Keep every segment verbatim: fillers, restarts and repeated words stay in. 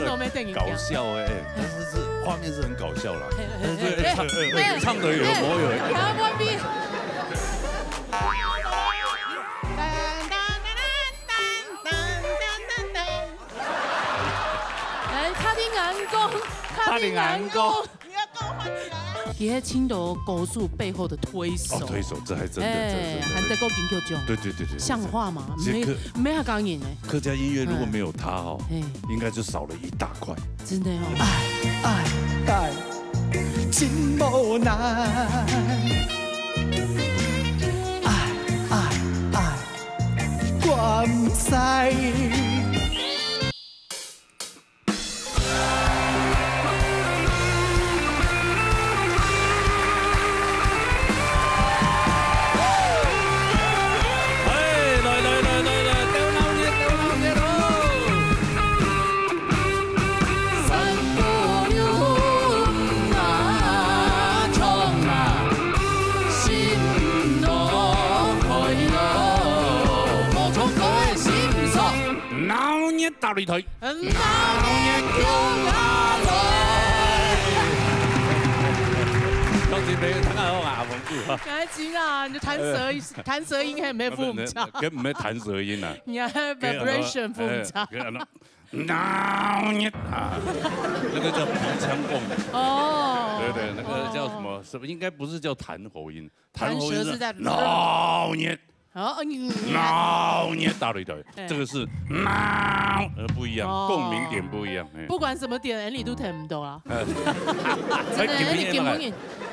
都没等你讲。搞笑哎，哎，但是是画面是很搞笑啦。嘿，嘿，对，嘿，唱，嘿，嘿，唱得有模有样。嘿，台湾味。来，他听俺讲，他听俺讲。 你要给我换起来啊！佢係青島高樹背後的推手。哦，推手，這還真的，哎，這還真的。還得過金曲獎。對，對，對，對，對。像話嗎？沒，這客，沒有講贏欸。客家音樂如果沒有他哦，嗯。嘿。應該就少了一大塊。真的哦。愛，愛，愛，真無奈。愛，愛，愛，我毋知。 哎，來，來，來，來，來，鬥鬧熱，鬥鬧熱哦！三姑娘啊，唱啊，心中快樂，無唱歌个心酸。 鬧熱大擂台，嗯，鬧熱叫下來。恭喜你，大家好啊，阿峰哥啊。趕緊啊，你就彈舌音，彈舌音還沒副舞蹈。不，不，不，跟我們彈舌音啊。你還vibration副舞蹈。哎，跟，鬧熱啊，那個叫鼻腔共鳴。哦。對，對，那個叫什麼？哦。什麼？應該不是叫彈喉音，彈喉音是彈舌是在鬧熱。哦，嗯。鬧熱大擂台，哎。這個是鬧，呃，不一樣，哦。共鳴點不一樣，哎。不管什麼點，你都聽毋到啊。哎。真的，哎，今晡日你根本也，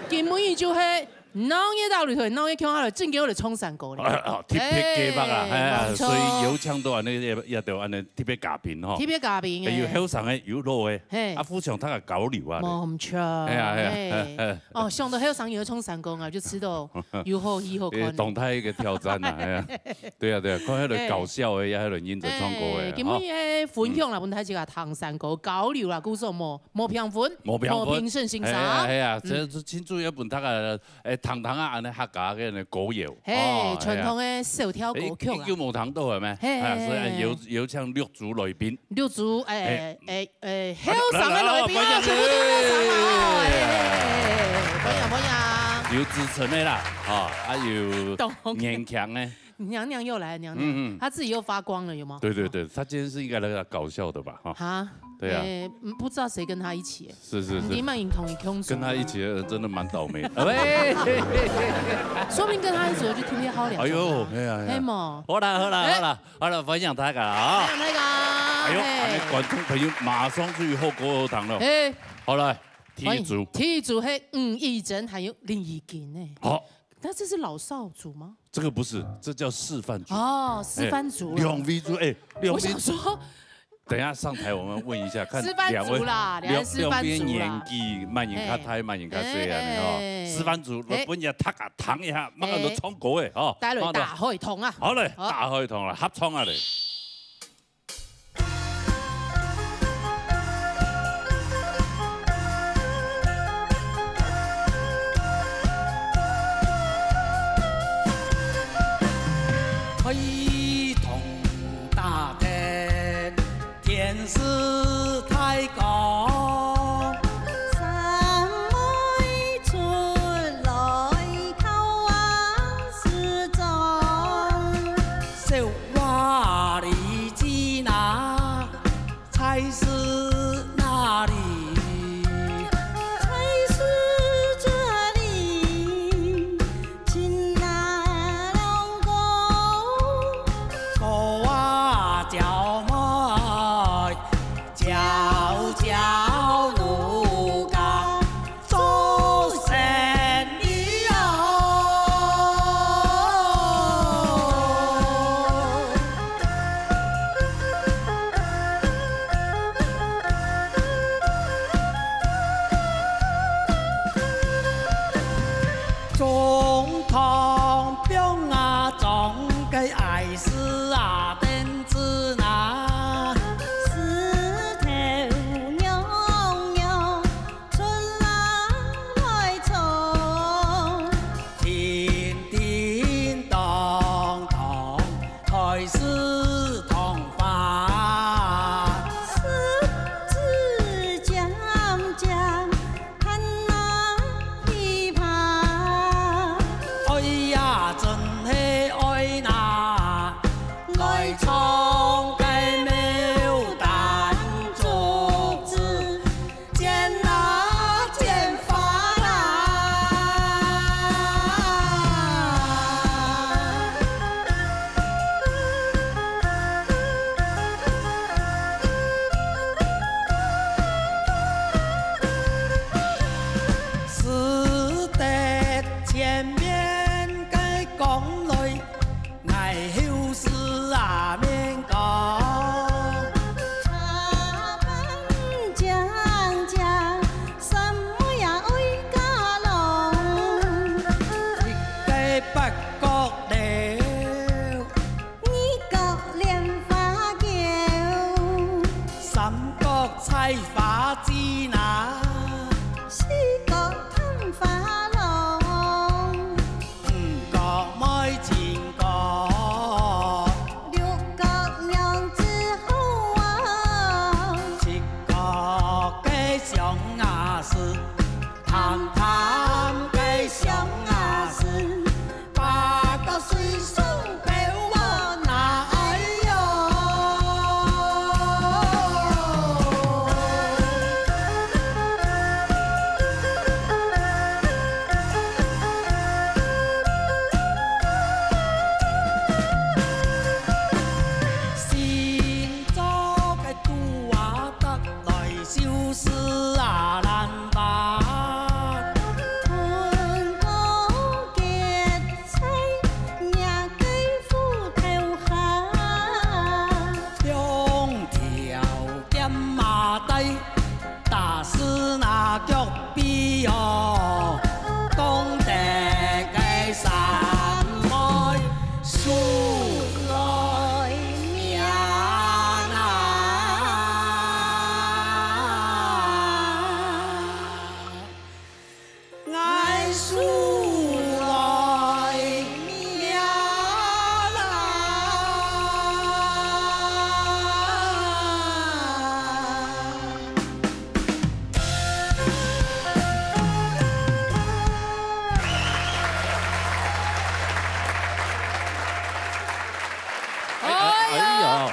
根本也就係鬧熱大擂台，鬧熱共下來，正經愛來唱山歌咧。啊，啊，特別計畫啊，哎，哎，無錯。所以有請到恁呢，也，也就恁呢特別嘉賓吼。特別嘉賓，哎，有後生个，有老个，嘿。啊，互相大家交流啊。無毋著，哎呀，哎呀，嘿。哎，哎。 哦，想到後生又唱山歌啊，就知道有好戲好看。哎，當大一個挑戰啊，哎呀。對啊，對啊，看彼个搞笑的，也有人認真唱歌的，哎，今晡日分享啦，分大家聽山歌，交流啦，故所無，無平分，無平分。無平分欣賞。哎呀，哎呀，嗯。這，這慶祝也分大家，哎，聽聽啊，恁呢客家个歌謠。嘿，哦，傳統的小調歌曲啦。哎呀。哎，已經無聽到了咩？嘿，哎，所以有，嘿，嘿。有請六組來賓。六組，哎，哎， 哎，後生个來賓啊，來，來，來，全部都後生啊，哎，哎，哎，哎，歡迎，歡迎。有資深个啦，吼，啊，有年輕个。娘娘又來了，娘娘，嗯，嗯。她自己又發光了，有嗎？對，對，對，她今天是應該來搞笑的吧，哈？哈？對啊。哎，嗯，不知道誰跟她一起，哎。是，是，是。你蠻認同伊共事。跟她一起的人真的蠻倒霉的。喂。說不定跟她一起，我就天天好兩種啊。哎呦，哎呀，哎呀。嘿嘛。好啦，好啦，哎。好啦。 好了，分享大家啊。分享大家，哎呦，嘿。恁呢觀眾朋友馬上就有好歌好聽了。嘿。好，來，第一組。歡迎。第一組係吳亦珍還有林依晨呢。好。那這是老少組嗎？這個不是，這叫示範組。哦，示範組啦。哎，兩位組，哎，兩位組。我想說，等一下上台我們問一下，看示範組啦，兩位，兩，兩位示範組啦。兩邊年紀，麼人較大，嘿。麼人較細啊，吼。嘿。示範組，嘿。來分一下，讀啊，聽一下，麼人都唱歌的，吼。 帶來大會堂啊。好嘞，好。大會堂啦，合唱啊嘞。會堂大殿， 電視大哥，三妹出來敲碗時鐘。小娃兒在哪？在是哪裡？在是這裡。 親啊兩个，哥啊，姊妹，姊姊採花枝那，四角探花郎，五角妹情歌，六角娘子好啊，七角个相爺叔，探探个相爺叔。 八个水手陪我拿，哎哟。新做个拄啊得来就是啊难办。 春光结彩，若个斧头下。两条剑马带，打死那脚皮哦，讲得个三妹出来命啊！ 𠊎輸來命啦！哎呀，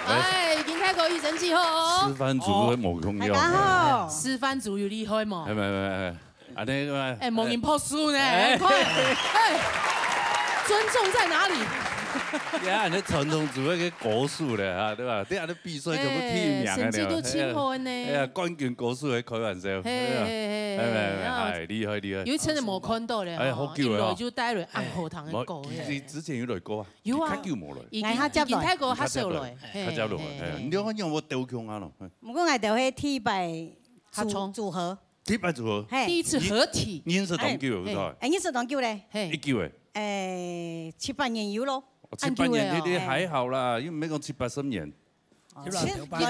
哎，已經開口一聲之後哦。示範組都無共樣。大家好。示範組有厲害無？哎，沒，沒，沒。 恁呢个嘛。哎，無人拍手呢，哎。快，哎，尊重在哪裡？呀，恁呢傳統組个高手咧，哈，對吧？對啊，恁呢比賽全部第一名个呢。哎，成績都真好呢。哎呀，冠軍高手還開玩笑。嘿，嘿，嘿，哎，哎，哎，啊，哎，厲害，厲害。有一陣子無看到咧，哎，吼，好久了，一來就帶了暗號糖的歌，嘿。其實之前有來過啊，有啊，較久無來。已經，已經太過較少了，嘿，較少了，嘿，嘿。你看，你有無鬥共下咯？嘿。毋過𠊎兜係第一擺組，合唱。組合。 第一擺組合。嘿。第一次合體。認識當久，哎，知道吧？哎，認識當久咧。嘿。幾久誒？哎，七八年有咯。哦，七八年，恁久誒哦。你，你還好啦，又毋係講七八十年。哦，你都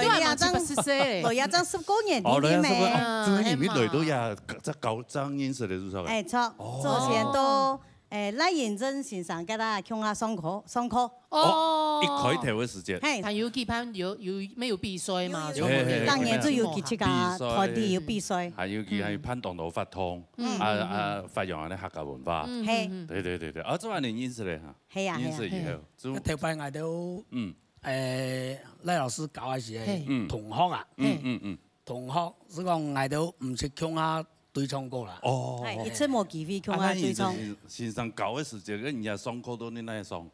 還蠻七八十歲咧。來這正十過年，哦，來這十過，哦，主要你們來都呀，在高，這樣認識的，是不是？哎，著，哦。之前都，哎，賴仁正先生跟大家共下上課，上課。 哦，哦。一開頭个時節。嘿。還有舉辦，有，有，沒有比賽嘛？有，有，有，有。當年就有幾隻个團體有比賽。比賽。還有舉，嗯。還有辦當多活動，嗯。啊，嗯，嗯，啊，發揚恁呢客家文化。嗯，嘿。嗯，嗯。對，對，對，對。啊，這樣你認識了哈？係啊，認識以後，係啊。就，頭擺𠊎兜，嗯。誒，賴老師教个時候，嘿。嗯。同學啊，嗯，嗯，嗯。同學係講𠊎兜毋識共下對唱歌啦。哦。哎，一直無機會共下對唱。啊，那你先生教个時節，跟人家上課都你那上？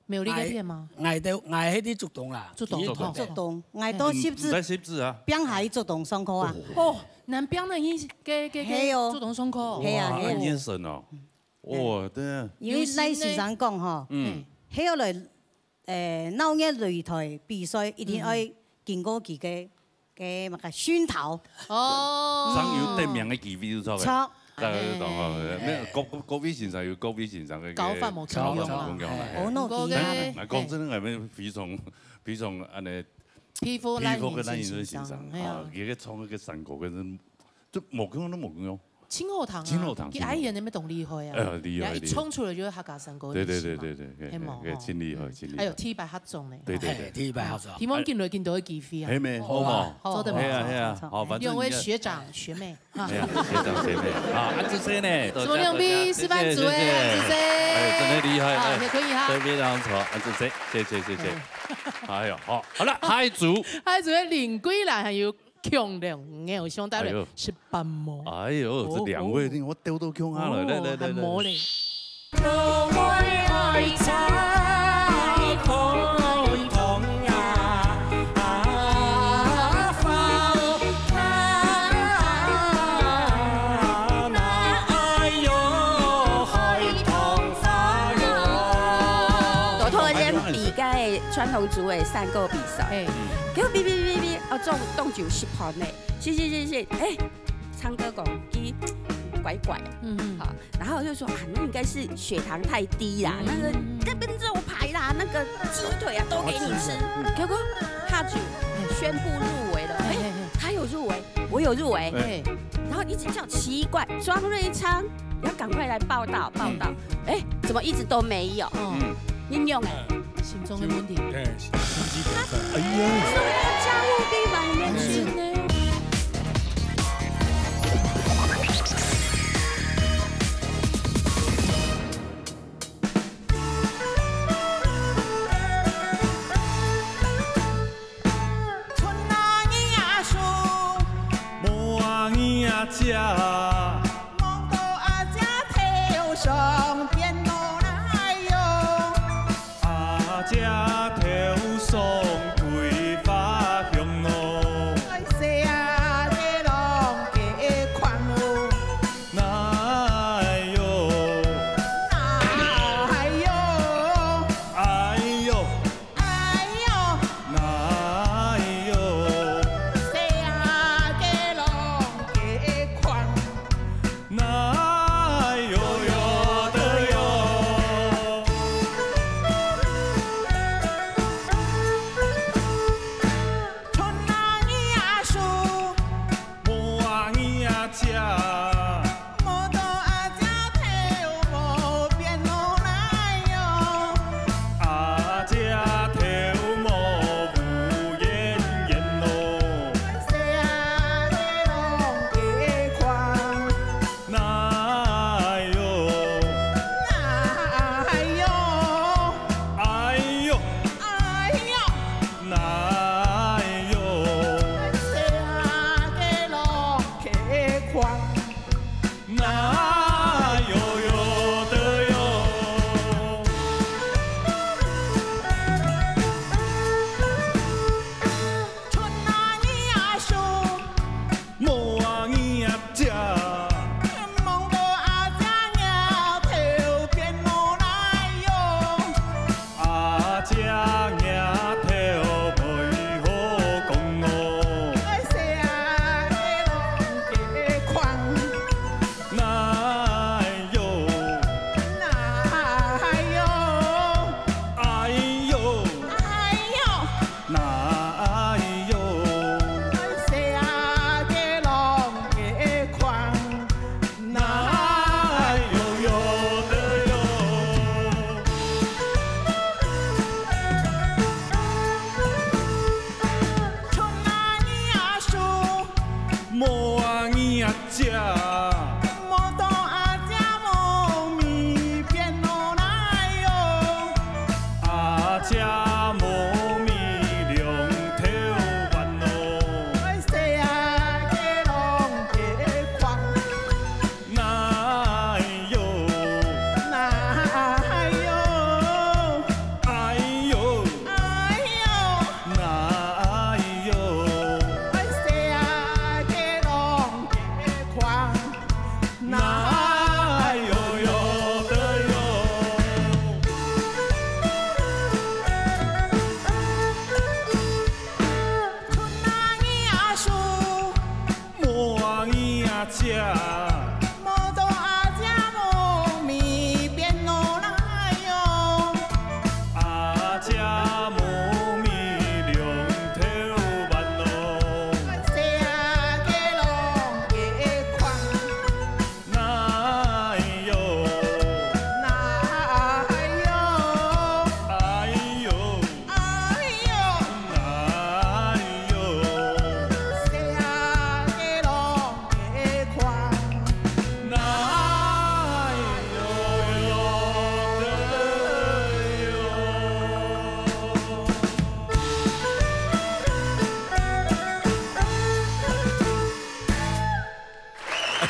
沒有你該片嗎？𠊎，𠊎兜，𠊎係在竹東啦，竹東，佢係台北。竹東，𠊎都十字，嗯，在十字啊。邊下去竹東上課啊。哦，南邊个，个，个，係哦。竹東上課。係啊，哇，係啊。恁遠深哦。哇，真的。因為賴先生講吼，嗯。係要來，呃，鬧熱擂台比賽，一定愛經過佢个 个麼个熏陶。哦。正有得名个機會，就著个。著。大家都懂哦，哎，哎，哎。沒有，各，各，各位先生有各位先生个，搞法無共樣啦。搞法無共樣啦，哎。哦，那毋過个，但係，哎，講真个，哎。𠊎非常，非常恁呢，佩服賴仁正先生，佩服个賴仁正先生，哎呀。啊，佢个唱个山歌，跟，就無共樣，都無共樣。 真好聽啊，真好聽，佢阿姨恁呢當厲害啊，真好聽。哎，厲害，也一唱出來就係客家山歌个意思嘛。對，對，對，對，對，對，係無？對，真厲害，真厲害。哎喲，第一擺合作呢。對，對，對。哎，第一擺合作。希望緊來緊多个機會啊。係咩？好嘛？好，做得無？係啊，係啊，好，反正兩位學長學妹啊。係啊，學長學妹啊，恁仔細呢，什麼兩位示範組个，謝謝，謝謝。恁仔細。哎，真的厲害，啊，哎，也可以哈。特別當好，恁仔細，謝謝，謝謝。哎。哎喲，好，好了，下一組。下一組个林桂蘭還有 共兩个，我希望大家，哎喲。十八毛。哎喲，這兩位，哦，哦。你看我鬥到共下了，來，來，來，來。哦，還無咧。 傳統組个山歌比賽。嘿。嗯。結果比比比比，哦，中，中獎十箍呢。是，是，是，是，哎，唱歌講佢怪怪。嗯，嗯。好，然後就說，啊，那應該是血糖太低啦，嗯，那個，嗯，嗯。那個肉排啦，那個雞腿啊，都給你吃。哦，吃，吃，嗯。結果下去，哎。宣布入圍了。哎。有入围，哎，然后一直叫奇怪，庄瑞昌要赶快来报道报道，哎，怎么一直都没有？哦，嗯，你用哎，心中的问题。哎，心机忒重。哎呀，加入兵团里面去。真的。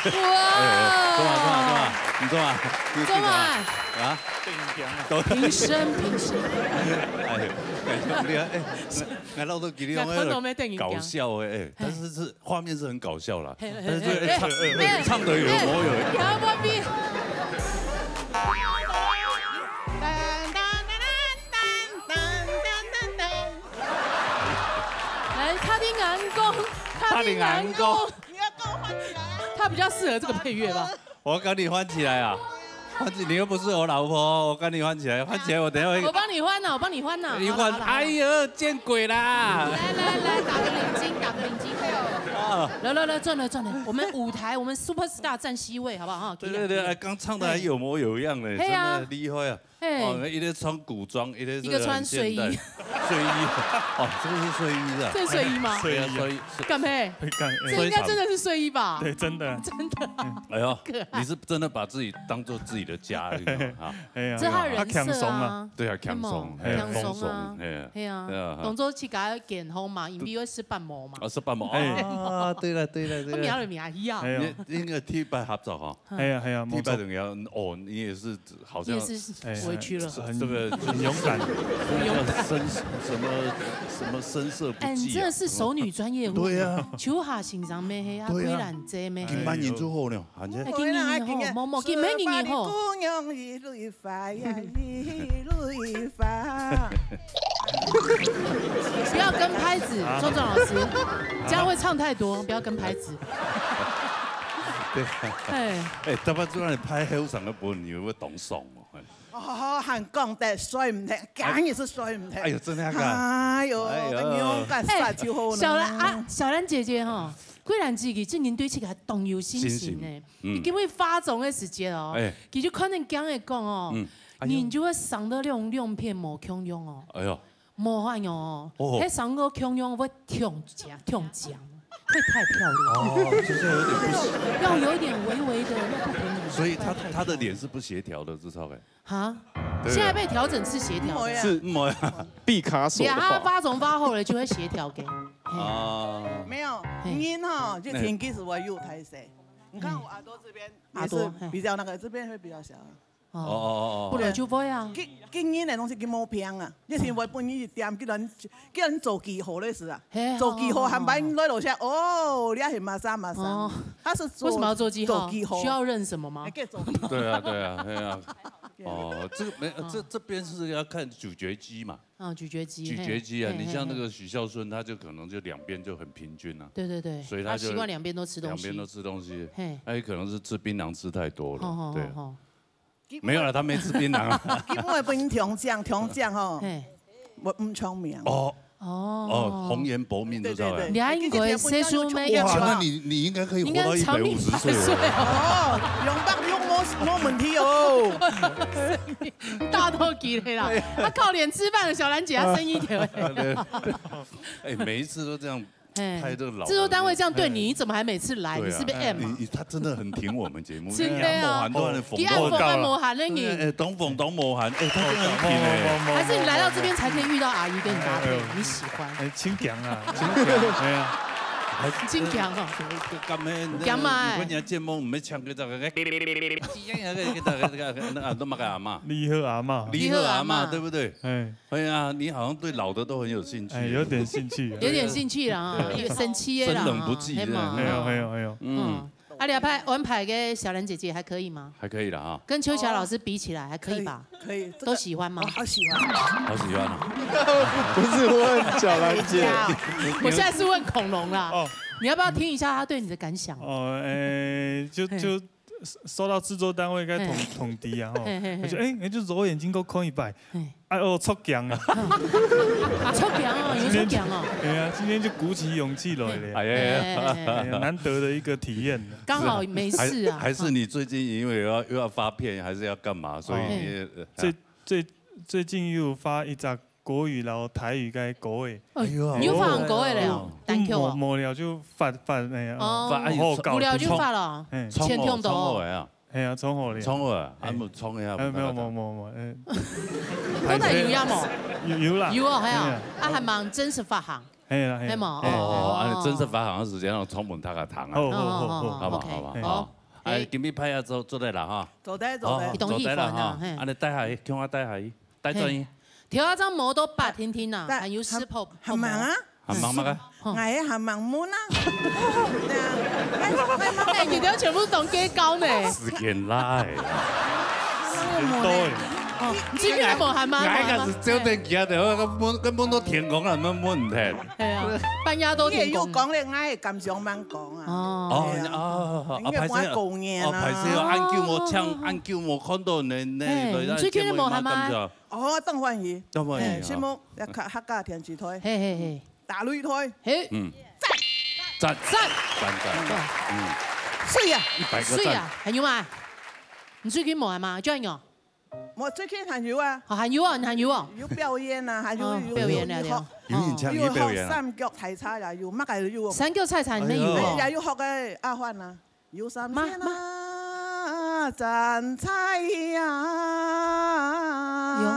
哇！哎呦，做啊，做啊，做啊，你做啊？你做啊？啊？平聲，平聲。哎呦，哎，你看，哎，俺老豆给你用那个搞笑的，哎，但是是画面是很搞笑啦，但是哎唱唱的有模有样。来，他的眼光，他的眼光。 他比较适合这个配乐吧？我跟你翻起来啊！翻起，你又不是我老婆，我跟你翻起来，翻起来我等一下会。我帮你翻呐，我帮你翻呐。你翻，好了，好了，好了。哎呦，见鬼啦！来来来，打个领巾，打个领巾。啊，来来来，转了转了，我们舞台，我们 super star 占 C 位，好不好？哈，对对对，哎，刚唱的还有模有样呢，嘿啊真的厉害啊！嘿哦，一个穿古装，一个是一个穿睡衣很现代，睡衣，哦，这个是睡衣的，这是睡衣吗？对啊，睡衣，干妹，会干，这应该真的是睡衣吧？对，真的，真的。哎呦可爱，你是真的把自己当做自己的家一样啊？哎呀，这他的人设他强松啊，啊，对啊，强松，对嘛哎，强松啊松，哎，对啊对啊，当做去给他健康嘛，因为是半魔嘛啊，。是半魔哎啊，对了对了对了，他名字名一样哎，呦，你应该第一摆合作哈，哎呀哎呀，第一摆没错，等于要哦，你也是好像你也是哎委屈了。很委屈了很勇敢，深什么什么深色不哎，你际啊真的。是熟女专业户。对啊，秋夏先生咩係啊，对啊桂兰姐咩係。今晚演出后呢，反正哎，今年好，某某，今年好。姑娘一蕊花呀，一蕊花。不要跟拍子，壮壮老师，这样会唱太多，不要跟拍子。对，哎，哎，大家做那拍后场的时候，你会不会懂爽哦？哦，還講得睡毋得，梗係睡毋得。哎呦，真的啊？哎呦，哎呦个牛个煞就好呢。小兰啊，小兰姐姐哈，桂兰姐姐最近對自家當有信心呢。信心嗯你今日化妝个時節哦哎，佢就可能驚个講哦嗯，哎呦你就會生到兩兩片無共樣哦，哎呦，無法哦，哦該生到共樣會忒強忒強，會太漂亮，哦，就是有点不行。要有一點微微的，那不可能。所以他他的脸是不协调的，知道呗？哈，对啊現在被調整是協調的。不會啊是，嗯，啊畢卡索的然後畫。化妝化好了就會協調个。啊，沒有，嘿人哈，就天氣是我有太細。你看我耳朵這邊也耳朵嘿是比較那個，這邊會比較小啊。哦，哦哦哦本來就會啊。今今年的東西佢無平啊，你先會分你一點，既然既然做記號的事啊嘿，做記號還把你來樓下，哦，你還馬上馬上哦，他是做為什麼要做記號？做記號，需要認什麼嗎還？可以做記哦，號。对啊对啊，哎呀，哦，这个没嗯这这边是要看咀嚼肌嘛，啊，咀嚼肌，咀嚼肌啊，嘿你像那，嘿嘿个许孝顺，他就可能就两边就很平均啊，对对对，所以他就他習慣兩邊都吃東西。两边都吃东西，嘿，他有可能是吃槟榔吃太多了，好好对好，好，没有了，他没吃槟榔啊，基本會分你調整，調整吼，嘿，我毋聰明。哦哦哦，红颜薄命，对知道吧对？对，你還應該洗手咩？哇，那你你应该可以活到一百五十岁应该长命百岁了。哦，兩百六無無問題哦。大到極了啦！他靠臉吃飯的小兰姐，她生一條。哎，每一次都这样哎拍这个老人，制作单位这样对你，你怎么还每次来？对啊你是不是 M 啊？你你他真的很挺我们节目，真的啊因为他某很多人粉你按摩过按摩喊了你，哎，东风东魔寒，哎，他真的很挺哎。还是你来到这边才可以遇到阿姨跟你搭配，你喜欢？哎，清讲啊，清讲，哎呀，真强哦！干咩？干嘛哎你跟人家见面，我们抢个这个，哎，那个那个那个那个阿妈，你好阿妈，你好阿妈，对不对？哎，哎呀，你好像对老的都很有兴趣，哎，有点兴趣啊，有点兴趣了啊，有生气了啦，生冷不忌嘿嘛这样没有没有没有，嗯，啊，你要拍安排给小兰姐姐还可以吗？还可以了哈。跟秋霞老师比起来还可以吧？可以，这个都喜欢吗我？好喜欢。好喜欢啊！不是问小兰姐，我现在是问恐龙啦，哦，你要不要听一下他对你的感想？哦，哎，就就收到制作单位该统统敌啊，吼，嘿嘿嘿我就哎，哎，就揉眼睛给我看一摆，嘿，哎哦，出奖啊，啊，抽奖哦，有抽奖哦，哎呀，今天就鼓起勇气来了，哎呀呀，哎哎呀，难得的一个体验。刚好没事啊，还是你最近因为又要又要发片，还是要干嘛，所以你最最最近又发一只国语然后台语该国语，哦哎呦你又发很国语了哦，单 Q 无哦，无聊就发发那样哦啊，好搞无聊就发了哦，哎，欠痛的哦，冲我呀，哎呀，冲好了，冲我啊，啊，没冲呀，哎，没有没有没有没有，哎，都在有呀么？有有啦，有哦，还有哎呀啊，还蛮真实发行，哎呀，哎呀还嘛哎呀哦，哦啊，真是发行时间要充分大家谈啊，哦哦哦哦，好不好？ OK，好不好好？哎哎，今天拍下之后做得了哈。做得做得哦，一。种喜欢啊做得了哈嘿。啊，你戴下去，给我戴下去，戴转去。调一张模都八天天呐，但还有湿泡，很忙啊，很忙吗？哦哎呀，很忙么呢。对啊，哎，哎，哎，你的全部是懂给高呢。时间来。哦，你今天还没还吗？哎，个是只有等几下的，根本根本都天光了，没没问题。哎呀，半夜都你也停工。有讲咧，我也敢想蛮讲啊。哦，哦对啊哦哦，应该拍谁蛮狗年啊哦，拍谁哦，俺舅母抢，俺舅母看到你你嘿，你你最近有没有还吗？哦，当欢喜。当欢喜啊哎，什么？要客客家电视台，嘿嘿嘿，大擂台，嘿，嗯，讚，讚。讚讚讚，嗯，水啊，一百个讚。水啊，還有嗎？你最近無啊嘛？就恁樣。我最近還有啊。哦，還有啊，你還有啊？有表演啊，還有，哦，有，表演了，有，有學，有。有演唱，有，有表演啊。有學三腳採茶呀，有麼个有。三腳採茶，你有哦？哎呀，有學个阿歡啊。 有三線啊，站在呀。有。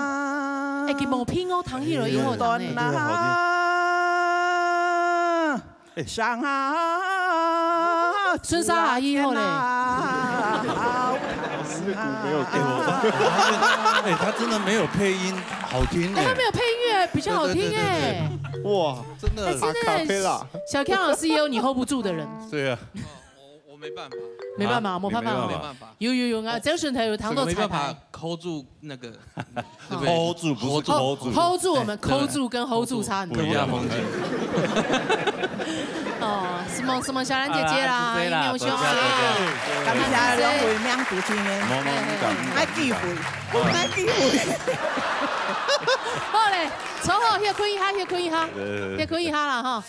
哎，佢無配樂，聽起來有好聽呢。有段啊，哎。上啊，春山阿姨好嘞。天啊。老师的鼓没有给我。哎，我发，我发现，哎，他真的没有配音，好听哎。哎，他没有配乐，比较好听哎。对对对对对。哇，真的。哎，真的，a cappella。小强老师也有你hold不住的人。对啊。 我，我没办法。没办法，啊，没办法哦。你没办法。没办法。有，有，有，啊，张顺才有糖豆彩排。这个没办法hold住那个，对不对？Hold住，不是hold住。Hold住，我们哎，hold住跟hold住差很多。不一样。不一样。哦，什么，什么小兰姐姐啦，好啦，就这啦，英雄兄啊。多谢，多谢。感谢兩位名主持人。哎，哎，哎。莫，莫，莫讲，莫讲。爱机会，爱机会。好嘞，坐好，歇睏一下，歇睏一下，对，对，对。歇睏一下啦，哈。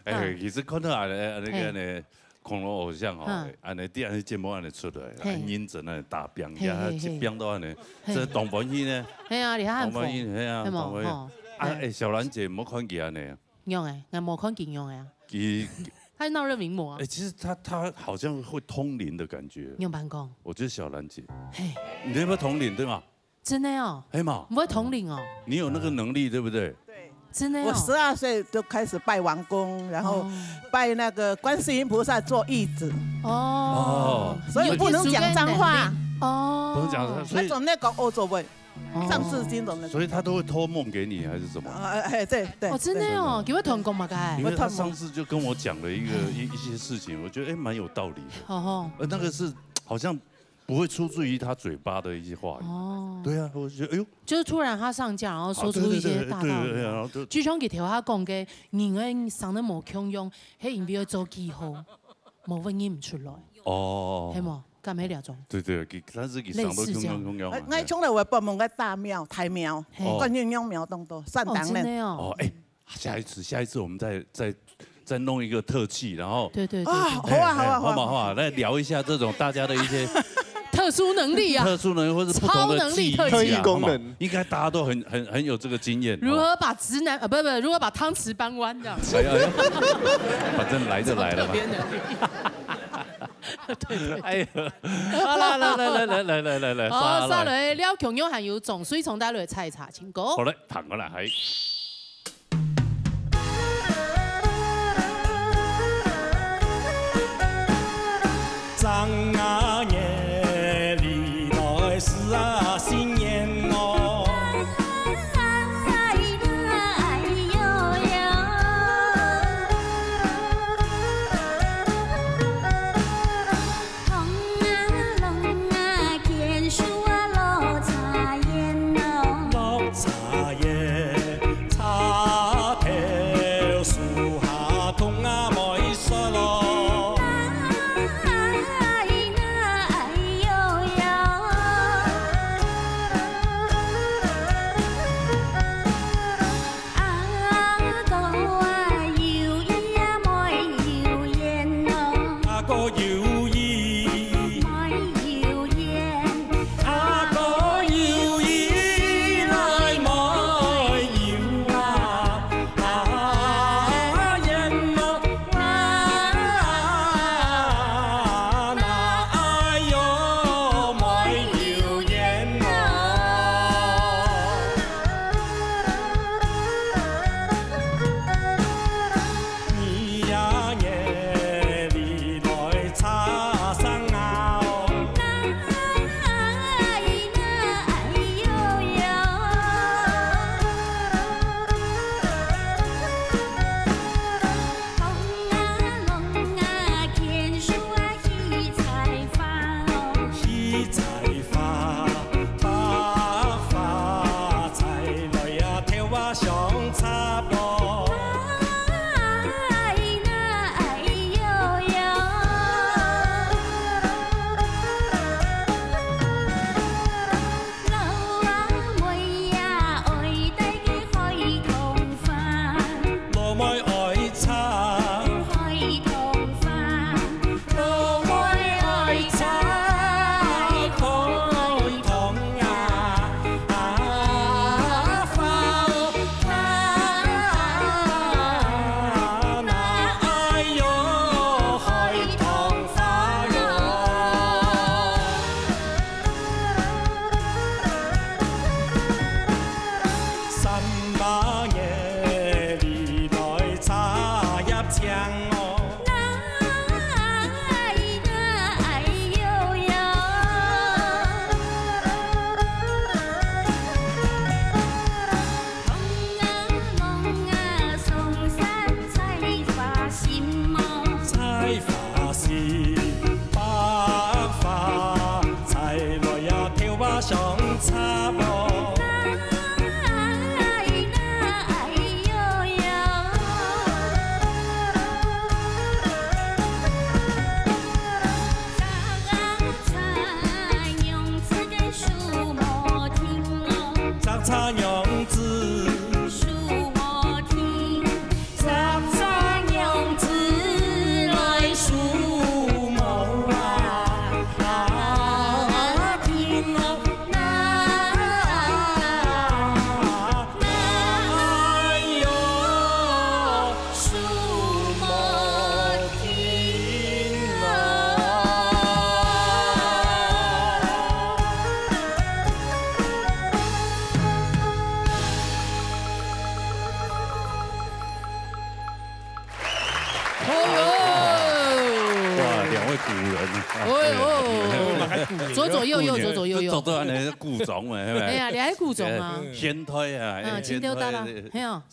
哎，嗯。其实看到啊，那个，嘿。那个， 恐龙偶像吼，嗯。恁呢，第二个节目恁呢出来，嘿。恁認真恁呢打拼，嘿，嘿，嘿。也是拼到恁呢，嘿。這當歡喜呢。嘿啊，你看當歡喜，嘿啊，嘿無？當歡喜。吼，啊，嘿。哎，小蘭姐，無看佢恁呢。仰會？𠊎無看佢仰會啊。佢他鬧熱名模啊。哎，其實他，他好像會通靈的感覺。你有办公？我觉得小兰姐，嘿。你有没有通灵，对吗？ 真的哦？嘿嘛。你會通靈哦？你有那个能力，对不对？对。真的哦？我十二岁就开始拜王公，然后哦。拜那个观世音菩萨做义子。哦。哦。所以不能讲脏话。哦。不能讲，所以那种那个欧洲味，哦。上次金融的。所以他都会托梦给你，还是什么？啊，哎，对，对，哦，真的哦，对。给我团讲嘛，该。因为他上次就跟我讲了一个，嗯。一，一些事情，我觉得，哎，蛮有道理的。哦吼。呃，那个是好像 不会出自于他嘴巴的一些话语。哦。对啊，我就觉得，哎呦。就是突然他上架，然后说出一些大道理啊。啊，对，对，对，对，然后就就像佢頭下講个，人个生得無共樣，係因為愛做記號，無會認毋出來。哦。係無？敢係這種？对，对，佢，但是佢生得共樣，類似這樣。共樣啊，哎，𠊎從來會報名个大廟、大廟，嘿。哦。觀音娘廟當多，善哦，真的哦。哦，哎， 下一次，下一次我们再，再，再弄一个特辑，然后对，对，对，啊，对。好啊，好啊，哎，哎，好啊。好嘛，好嘛，来聊一下这种大家的一些特殊能力啊。特殊能力或是不同的记忆啊，超能力特辑。特异功能。好嘛，应该大家都很，很，很有这个经验，如何把直男，好吧？呃，不，不，如何把汤匙扳弯这样。哎呀，哎呀，反正来就来了嘛。特别能力。对，对，对。哎呀，好啦，来，来，来，来，来，来，来，好，沙拉。沙拉，廖琼瑶还有总水从带来的采茶情歌。好嘞，谈过来，嗨。 正月里来是啊新年哦。两位古人啊。哎呦，左左右右，左左右右。做到恁呢古装嘛，係咪？哎呀，你還古裝啊？现代啊，嗯，哎，清朝大大，现代的。係啊。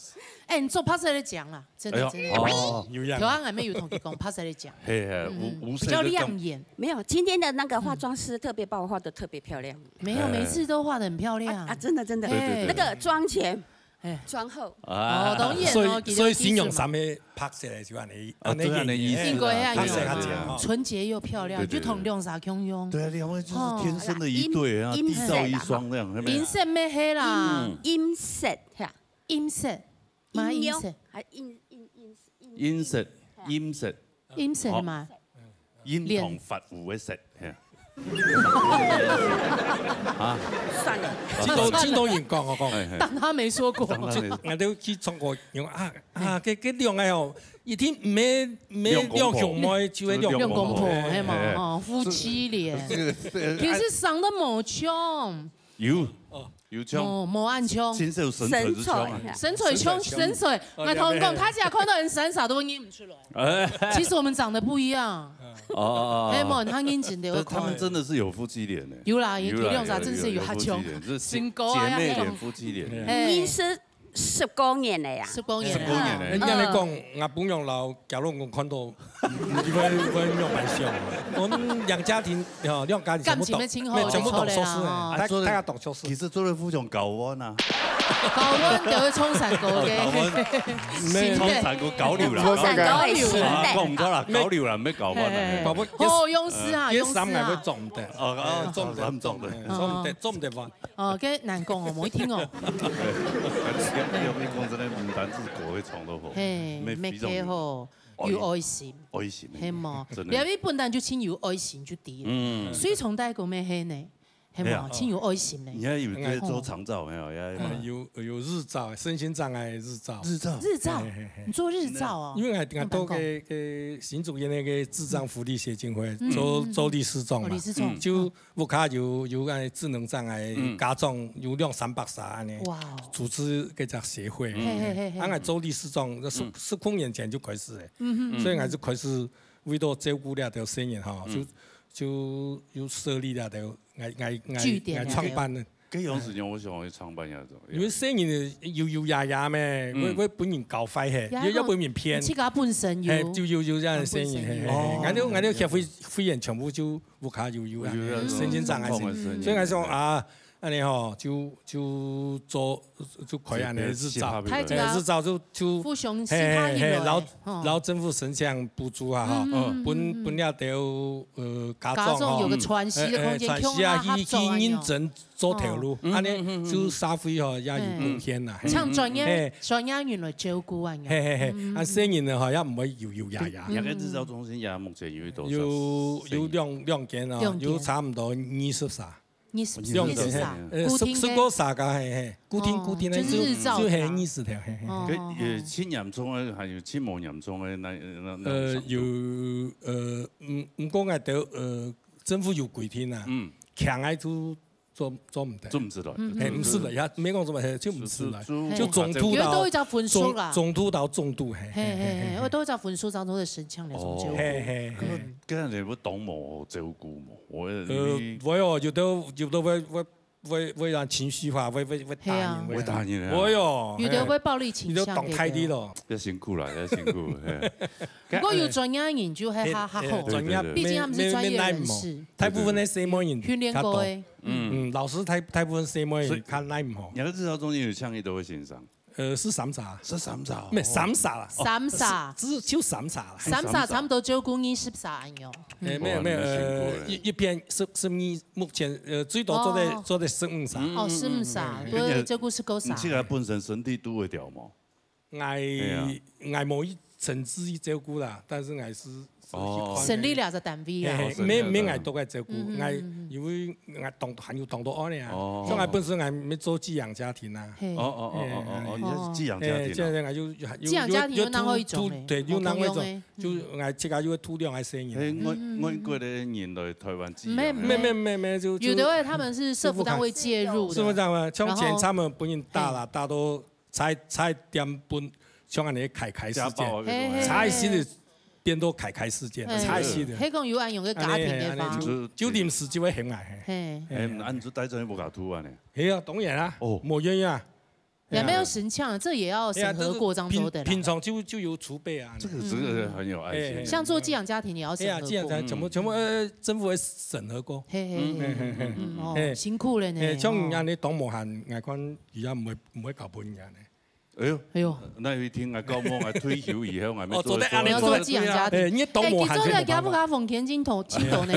哎，你做白色个醬啦，真的，哎呦，真的。哦，有樣。頭先還沒有同佢講白色个醬。係，係，嗯，有，有比較亮眼。沒有，今天的那個化妝師特別把我畫得特別漂亮。沒有，哎。每次都畫得很漂亮。啊，啊，真的，真的。對，對，對。那個妝前，哎。妝後。啊。哦，當然哦，所以，其實所以新娘衫係白色个，就恁呢，哦，恁呢就恁呢意思。應該啊，白色較靚哦。純潔又漂亮，對，對，對。就同兩儕共樣。對啊，兩位就是天生的一對啊，哦，地造一雙這樣，係咪？銀色咩係啦？嗯。銀色，係啊。銀色，嘛銀色。陰陽，還陰，陰，陰，陰，陰色，陰色。陰色嘛。哦。陰同罰符个色，係啊。啊。算了。真多，真多人講，我講。哎，哎。當他沒說過。當他沒說。𠊎兜去唱歌，用啊，啊，這，這兩個哦，一定毋係，毋係兩兄妹，就係兩公婆。兩公婆，係嘛，哎，哎。哦，夫妻臉。這個，這個，其實生得無像。有，哦。有像。無，無恁像。真係有身材之像啊。身材像，身材。哦，𠊎同你講，對，對。他只要看到人閃閃都會認不出來。哎。其實我們長得不一樣。哦，哦，哦。哎，無，他認真的會看。但他們真的是有夫妻臉呢。有啦，有，有啦，有兩儕真係有，有，有夫妻臉，這是身高啊，姐妹臉、夫妻臉。哎。認識十多年了呀。十多年了。十多年了。人家來講，嗯。𠊎朋友摎家老公看到，你會，會沒有白相啊。我們兩家庭，哦，兩家庭全部懂，感情的親好，沒有，全部懂熟事的，就出來了哈。大，大家懂熟事。其實做了夫妻搞完啊。搞完就會衝散過的。搞完，沒有。衝散過，交流啦。衝散過的心態。啊，講毋錯啦，交流啦，毋係搞完啦。嘿。搞不，好，勇士啊，呃，勇士啊。這三個會中的。哦，哦，中的，中的，中的，嗯。中的，中的話。 哦，該難講哦，無一定哦。你講真的，毋單止歌會唱到好，嘿，乜非常有愛心，有愛心，愛心，係無？真的。你本來就盡有愛心就對了。嗯。所以從大哥乜係呢，係無？係啊。盡有愛心呢。你還有在做長照沒有？也，嗯，有，有日照，身心障礙日照。日照。日照，嘿，嘿，嘿。你做日照哦？因為𠊎，𠊎都給，給新竹縣那個智障福利協進會做，嗯。做理事長嘛。哦，理事長。就 屋下有，有該智能障礙，嗯。家長有兩三百儕恁呢，哇哦。組織該隻協會。嗯。嘿，嘿，嘿，嘿。啊，𠊎做理事長，該十，嗯。十空年前就開始了。嗯哼。所以𠊎就開始為著照顧這兜細人哈，嗯。就，就有設立這兜，𠊎，𠊎，𠊎，據點啊，𠊎創辦的。該樣時間，我想去創辦一下，因為細人有，有爺爺咩，嗯。會，會分人搞壞嘿，爺爺，又，又分人騙。自家本身有。嘿，就有，有這樣的細人，本身有。嘿，嘿，嘿。哦。𠊎兜，𠊎兜協會會員全部就 屋下有，有，有，有，身心障礙者。有，有，有。所以𠊎想啊，恁呢吼，就，就做，就開恁呢日照。大家，哎，日照就，就，互相，嘿，嘿，嘿，嘿，然後，哦。然後政府申請補助啊，哈，嗯，嗯，分，嗯，嗯。分這兜，呃，家長，家長有個喘息的空間，吼，哎，哎，喘息啊，共下合作啊，去，去認證做頭路，哦。恁呢，嗯，嗯，嗯，嗯。就社會吼也有貢獻啦，嘿。像專業，嘿。專業人來照顧啊，嘿，嘿，嘿，嗯，嗯，啊，細人呢，吼，也毋會有，有爺爺。嗯。兩個日照中心也目前有 有，有兩，兩間哦，兩間。有差毋多二十儕。二十，兩間，二十儕，嘿，呃，固定个。十，十過儕个，嘿，嘿，固定，哦，固定个，就係日照就，就係个。二十條，嘿，嘿。哦，該，哦，哦。呃，盡嚴重个，還有盡無嚴重个，那，那，那，呃，差不多。有，呃，毋，毋過𠊎兜，呃，政府有規定啊，嗯。強个就 做，做毋得。做毋得了。嗯。嘿，毋使了，也毋係講做毋得，就毋使了。就，就，就中途到，有兜會有分數啦。中，中途到重度，嘿，嘿，嘿，嘿，嘿，嘿。有兜會有分數當中的申請那種照顧。哦。嘿，嘿，嘿。嗯。該，該人會當無照顧無？我，呃，你會哦，有兜，有兜會，會，會，會讓情緒化，會，會，會打人，嘿啊。會打人啊。會哦，有兜會暴力傾向，嘿。有兜當大力咯。要辛苦了，要辛苦，嘿。 毋過有專業人就會較，較好。嘿，嘿，專業，畢竟他們是專業人士。沒，沒，沒耐心哦。大部分个細妹人較多。訓練過的。嗯。嗯，老師大，大部分細妹人較耐心哦。所以，你个日照中心有請幾多位先生？呃，十三儕。十三儕哦。沒，三儕啦。三儕。哦，是，只，就三儕啦。三儕差不多照顧二十儕恁樣。哎，沒有，沒有，哦，你們辛苦了。呃，一，一邊十，十二，目前，呃，最多做得，哦。做得十五儕。嗯，哦，十五儕，嗯，嗯，嗯。對，照顧十五儕。你自家本身身體拄會調無？ 𠊎，哎呀。𠊎無去親自去照顧啦，但是𠊎係，係去看。哦。生理了个單位啊。嘿，嘿，哦，生理了个單位。毋係，毋係𠊎獨个照顧，嗯，嗯，嗯，嗯。𠊎因為𠊎當，還有當多案呢啊。哦。像𠊎本身𠊎也做寄養家庭啊。嘿。哦，哦，哦，哦，哦，哦，嘿，你是寄養家庭啊？嘿，寄養家庭就，就，寄養家庭有另外一種欸，有，有，對，有另外一種，無共樣欸。就𠊎自家又會渡兩個細人。嘿，外，嗯，嗯，嗯。外國个人來台灣寄養。沒，沒，沒，沒，沒，就，就有的他們是社福單位介入的。是不是這樣啊？像前他們分人打啦，然後，打到 差，差點分，像恁呢開，開事件，家暴啊，該種。嘿，嘿，差一息仔，嘿。顛倒開開世界，哎，差一些的。係講有恁樣个家庭个話。恁樣，恁樣就，就臨時就會喊𠊎，嘿。嘿。哎，啊你就帶轉去屋下住啊呢？係啊，當然啊，哦。無願意啊。也沒有神像，這也要審核過張周的啦。哎呀，這個平，平常就，就有儲備啊。這個，這個很有愛心。哎，哎。像做寄養家庭也要審核過。哎呀，寄養家庭全部，嗯。全部，呃，政府會審核過。嘿，嘿，嘿，嘿，嘿，嘿。嗯，哦，哎。辛苦了呢，哎，像你恁樣當無閒，哦。𠊎看佢也毋會，毋會交分人呢。 哎喲，哎喲。該有一天𠊎到某𠊎退休以後，𠊎愛做，哦，做得恁樣，你要做寄養家庭。哎，你當無閒，哎，佢做得寄養家庭，盡多呢。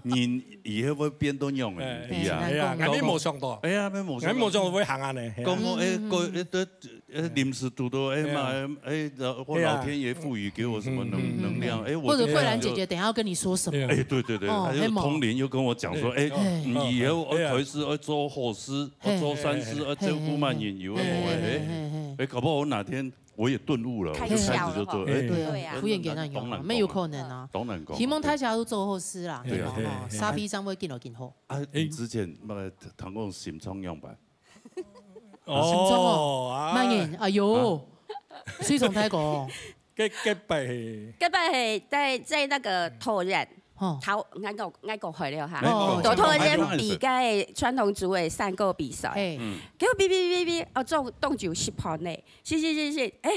人以後會變到仰仔，哎，係啊。哎呀，𠊎也無想到。哎呀，也無想到。𠊎也無想到會行恁樣，係啊。講，哎，嗯，嗯，嗯。過，哎，對，哎，臨時堵到，哎，哎呀。嘛，哎，然後老天爺賦予給我什麼能，嗯，嗯，嗯。能量，哎，我或者慧蘭姐姐等一下要跟你說什麼。哎，對，對，對，哦，她就通靈又跟我講說，哎，嘿嘛。哎，你以後要開始要做好事， 嘿。做善事，嘿，嘿，嘿。啊，照顧慢人，有的無的，嘿，嘿，嘿，嘿，嘿。哎，哎，搞不好我哪天我也頓悟了，我就開始就做，開竅了哈。哎，對啊，對啊。哎，福建人啊，當然講啊，沒有可能啊。當然講啊。希望大家都做好事啦，對啊。對吧？哈，嘿，嘿。沙皮上會更好更好。啊，哎。你之前，呃，聽講心臟樣般？哦，心臟哦，啊。慢人，哎喲，啊。水沖太過。 該，該擺係，該擺係在，在那個桃園，吼。桃，𠊎講，𠊎講壞了哈。哦，在桃園比該傳統組的山歌比賽。嘿。嗯。結果比，比，比，比，哦，中，中獎十萬呢。是，是，是，是，哎，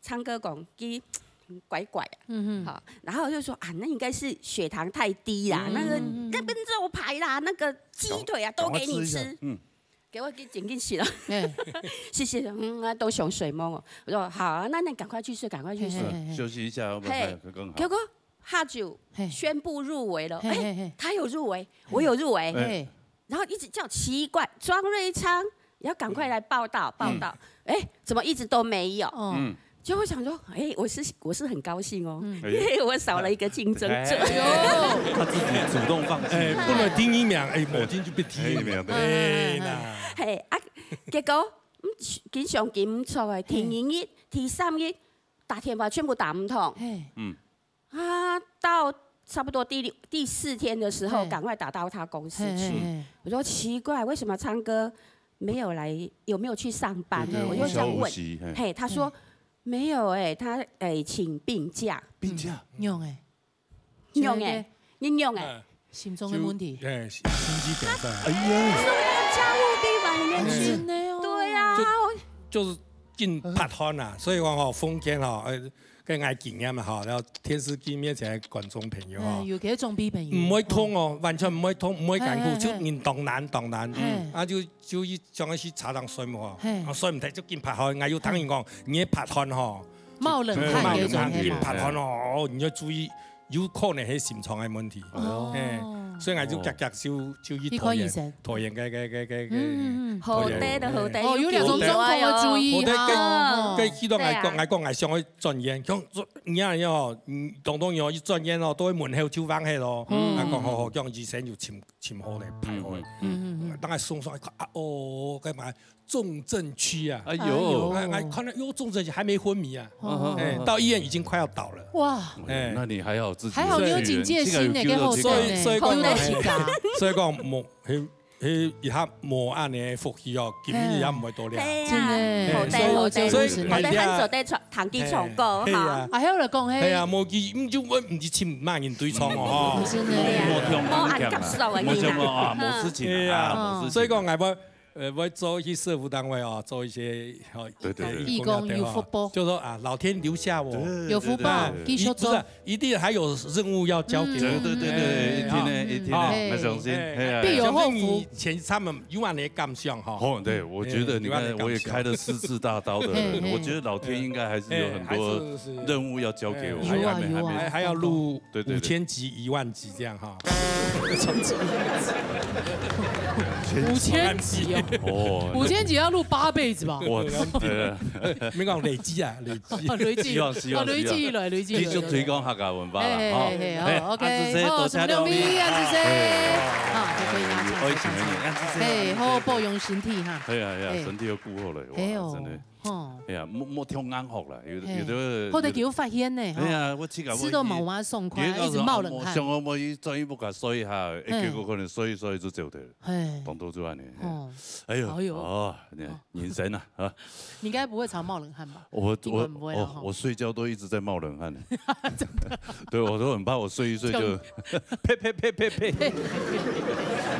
唱歌講，佢怪怪啊。嗯哼。好，然後就說，啊，那應該是血糖太低啦，嗯，那個，嗯，嗯，嗯。那邊肉排啦，那個雞腿啊，都給你吃。趕快吃一下。嗯。 結果佢真緊食了。嘿。謝謝，嗯，啊，都想睡夢哦。我說：「好啊，那你趕快去睡，趕快去睡。」嘿，嘿，嘿，嘿。休息一下，要不然嘿，會更好。結果下晝嘿。宣布入圍了，嘿，嘿，嘿。哎，他有入圍，我有入圍，嘿。然後一直叫奇怪，莊瑞昌要趕快來報到，報到。嗯。哎，怎麼一直都沒有？哦。嗯。 就會想說，哎，我是，我是很高興哦，嗯。因為我少了一個競爭者。哎。哎喲。他自己主動放棄。哎，本來第一名，哎，無定就變第一名。第一名，對。哎，那。嘿，啊，結果，嗯，經常緊毋著的，第二日、第三日，打電話全部打毋通。嘿。嗯。啊，到差不多第六、第四天的時候，嘿。趕快打到他公司去。嘿，嘿，嘿。我說：「奇怪，為什麼昌哥沒有來，有沒有去上班呢？」對，對，我就想問。無消無息，嘿。嘿，他說：「嘿。」 沒有欸，他，欸，請病假。病假？嗯，仰欸？仰欸？你仰欸？嗯。心臟个問題。就，欸，心肌梗塞。哎呀。送到加護病房裡面去。真的哦。對啊。就，就是緊發汗啊，所以講吼，風間吼，呃，跟𠊎經驗啊吼，然後電視機面前的觀眾朋友吼，嗯，有个總比朋友。毋會痛哦，完全毋會痛，毋會艱苦，嘿，嘿，嘿。就人當懶，當懶。嘿。啊，就 就去將佢去茶堂睡目吼，嘿。啊，睡毋忒就緊發汗，𠊎有聽人講，你个發汗吼，冒冷汗，嗯，冒冷汗，有一種，緊發汗吼，哦，你要注意，有可能係心臟个問題。哦。嘿，所以𠊎就遽遽就，就去桃園，去看醫生。桃園个，个，个，个，个，嗯，嗯，嗯。桃園，好的，好的，哦，有兩種狀況要注意哈。好的，哦。跟，跟佢講，𠊎講，對啊。𠊎講，𠊎想要轉院，講，你啊，哦，嗯，當當哦，一轉院哦，都會門口就放忒咯。嗯。𠊎講，好，好，這樣醫生就請 尋好咧，排好咧。嗯，嗯，嗯。當然送上來看，啊，哦，幹嘛？重症區啊。哎喲。哎，哎，看到有重症區，還沒昏迷啊。哦。哎，到醫院已經快要倒了。哇。哎。那你還好自己有，還好你有警戒心呢，這個有救到這個。所以，所以講，好有代誌啊。所以講，無，嘿，嘿，以後無恁樣的福氣哦，今日也毋會多了。嘿啊，真的。好的，好的，所以，所以，好的，還做得唱，彈吉唱歌，嘿，嘿啊。哈。啊，還有人講，嘿。嘿啊，無佢，嗯，就我毋知尋麼人對唱哦，吼。真的。無聽，無按急數的，無想到啊，無事情啊，嘿啊。啊，無事情。所以講，𠊎會，呃，會做去社福單位哦，做一些，哦，對，對，對。義工有福報。就說啊，老天留下我。對，有福報，對，對，對。繼續做。不是啊，一定還有任務要交給我。嗯，對，對，對，對，哎，一定的，好。一定的，哎，我相信，哎，嘿啊。必有後福。像是你以前他們有恁樣的感想哈。哦，對，我覺得你看，哎，有恁樣的感想。我也開了四次大刀的人，嘿，嘿。我覺得老天應該還是有很多，哎，還是，是。任務要交給我，哎，還，有啊，還沒，有啊。還沒。還，還要錄，對，對，對。五千集、一萬集這樣哈。五千集哦。哦。五千集要錄八輩子吧？哇，對啊。沒講累積啊，累積。哦，累積。希望，希望，哦，累積來，累積來。繼續推廣客家文化啦，嘿，吼。嘿，嘿，嘿，好，嘿，OK，啊，這些好，多謝兩位。什麼東西啊，這些？嘿。好，就可以拿起來。哎，請問你，啊，這些，嘿，好，保養身體哈。哎呀，哎呀，嘿。身體要顧好了，哇，哎喲。真的。哦。哎呀，莫，莫忒硬殼啦，有，嘿。有的，好得佢有發現呢，哎呀，吼。我自家，試到無麼爽快，一直冒冷汗。想講我轉去屋下睡一下，哎，嘿。結果可能睡一睡就走掉了。嘿。當多就恁呢，嘿。哦。哎呦，哎呦。哦，人生啊，啊。你應該不會常冒冷汗吧？我，應該不會啦，我，哦，吼。我睡覺都一直在冒冷汗呢。真的。對，我都很怕我睡一睡就，真的。呸呸呸呸呸。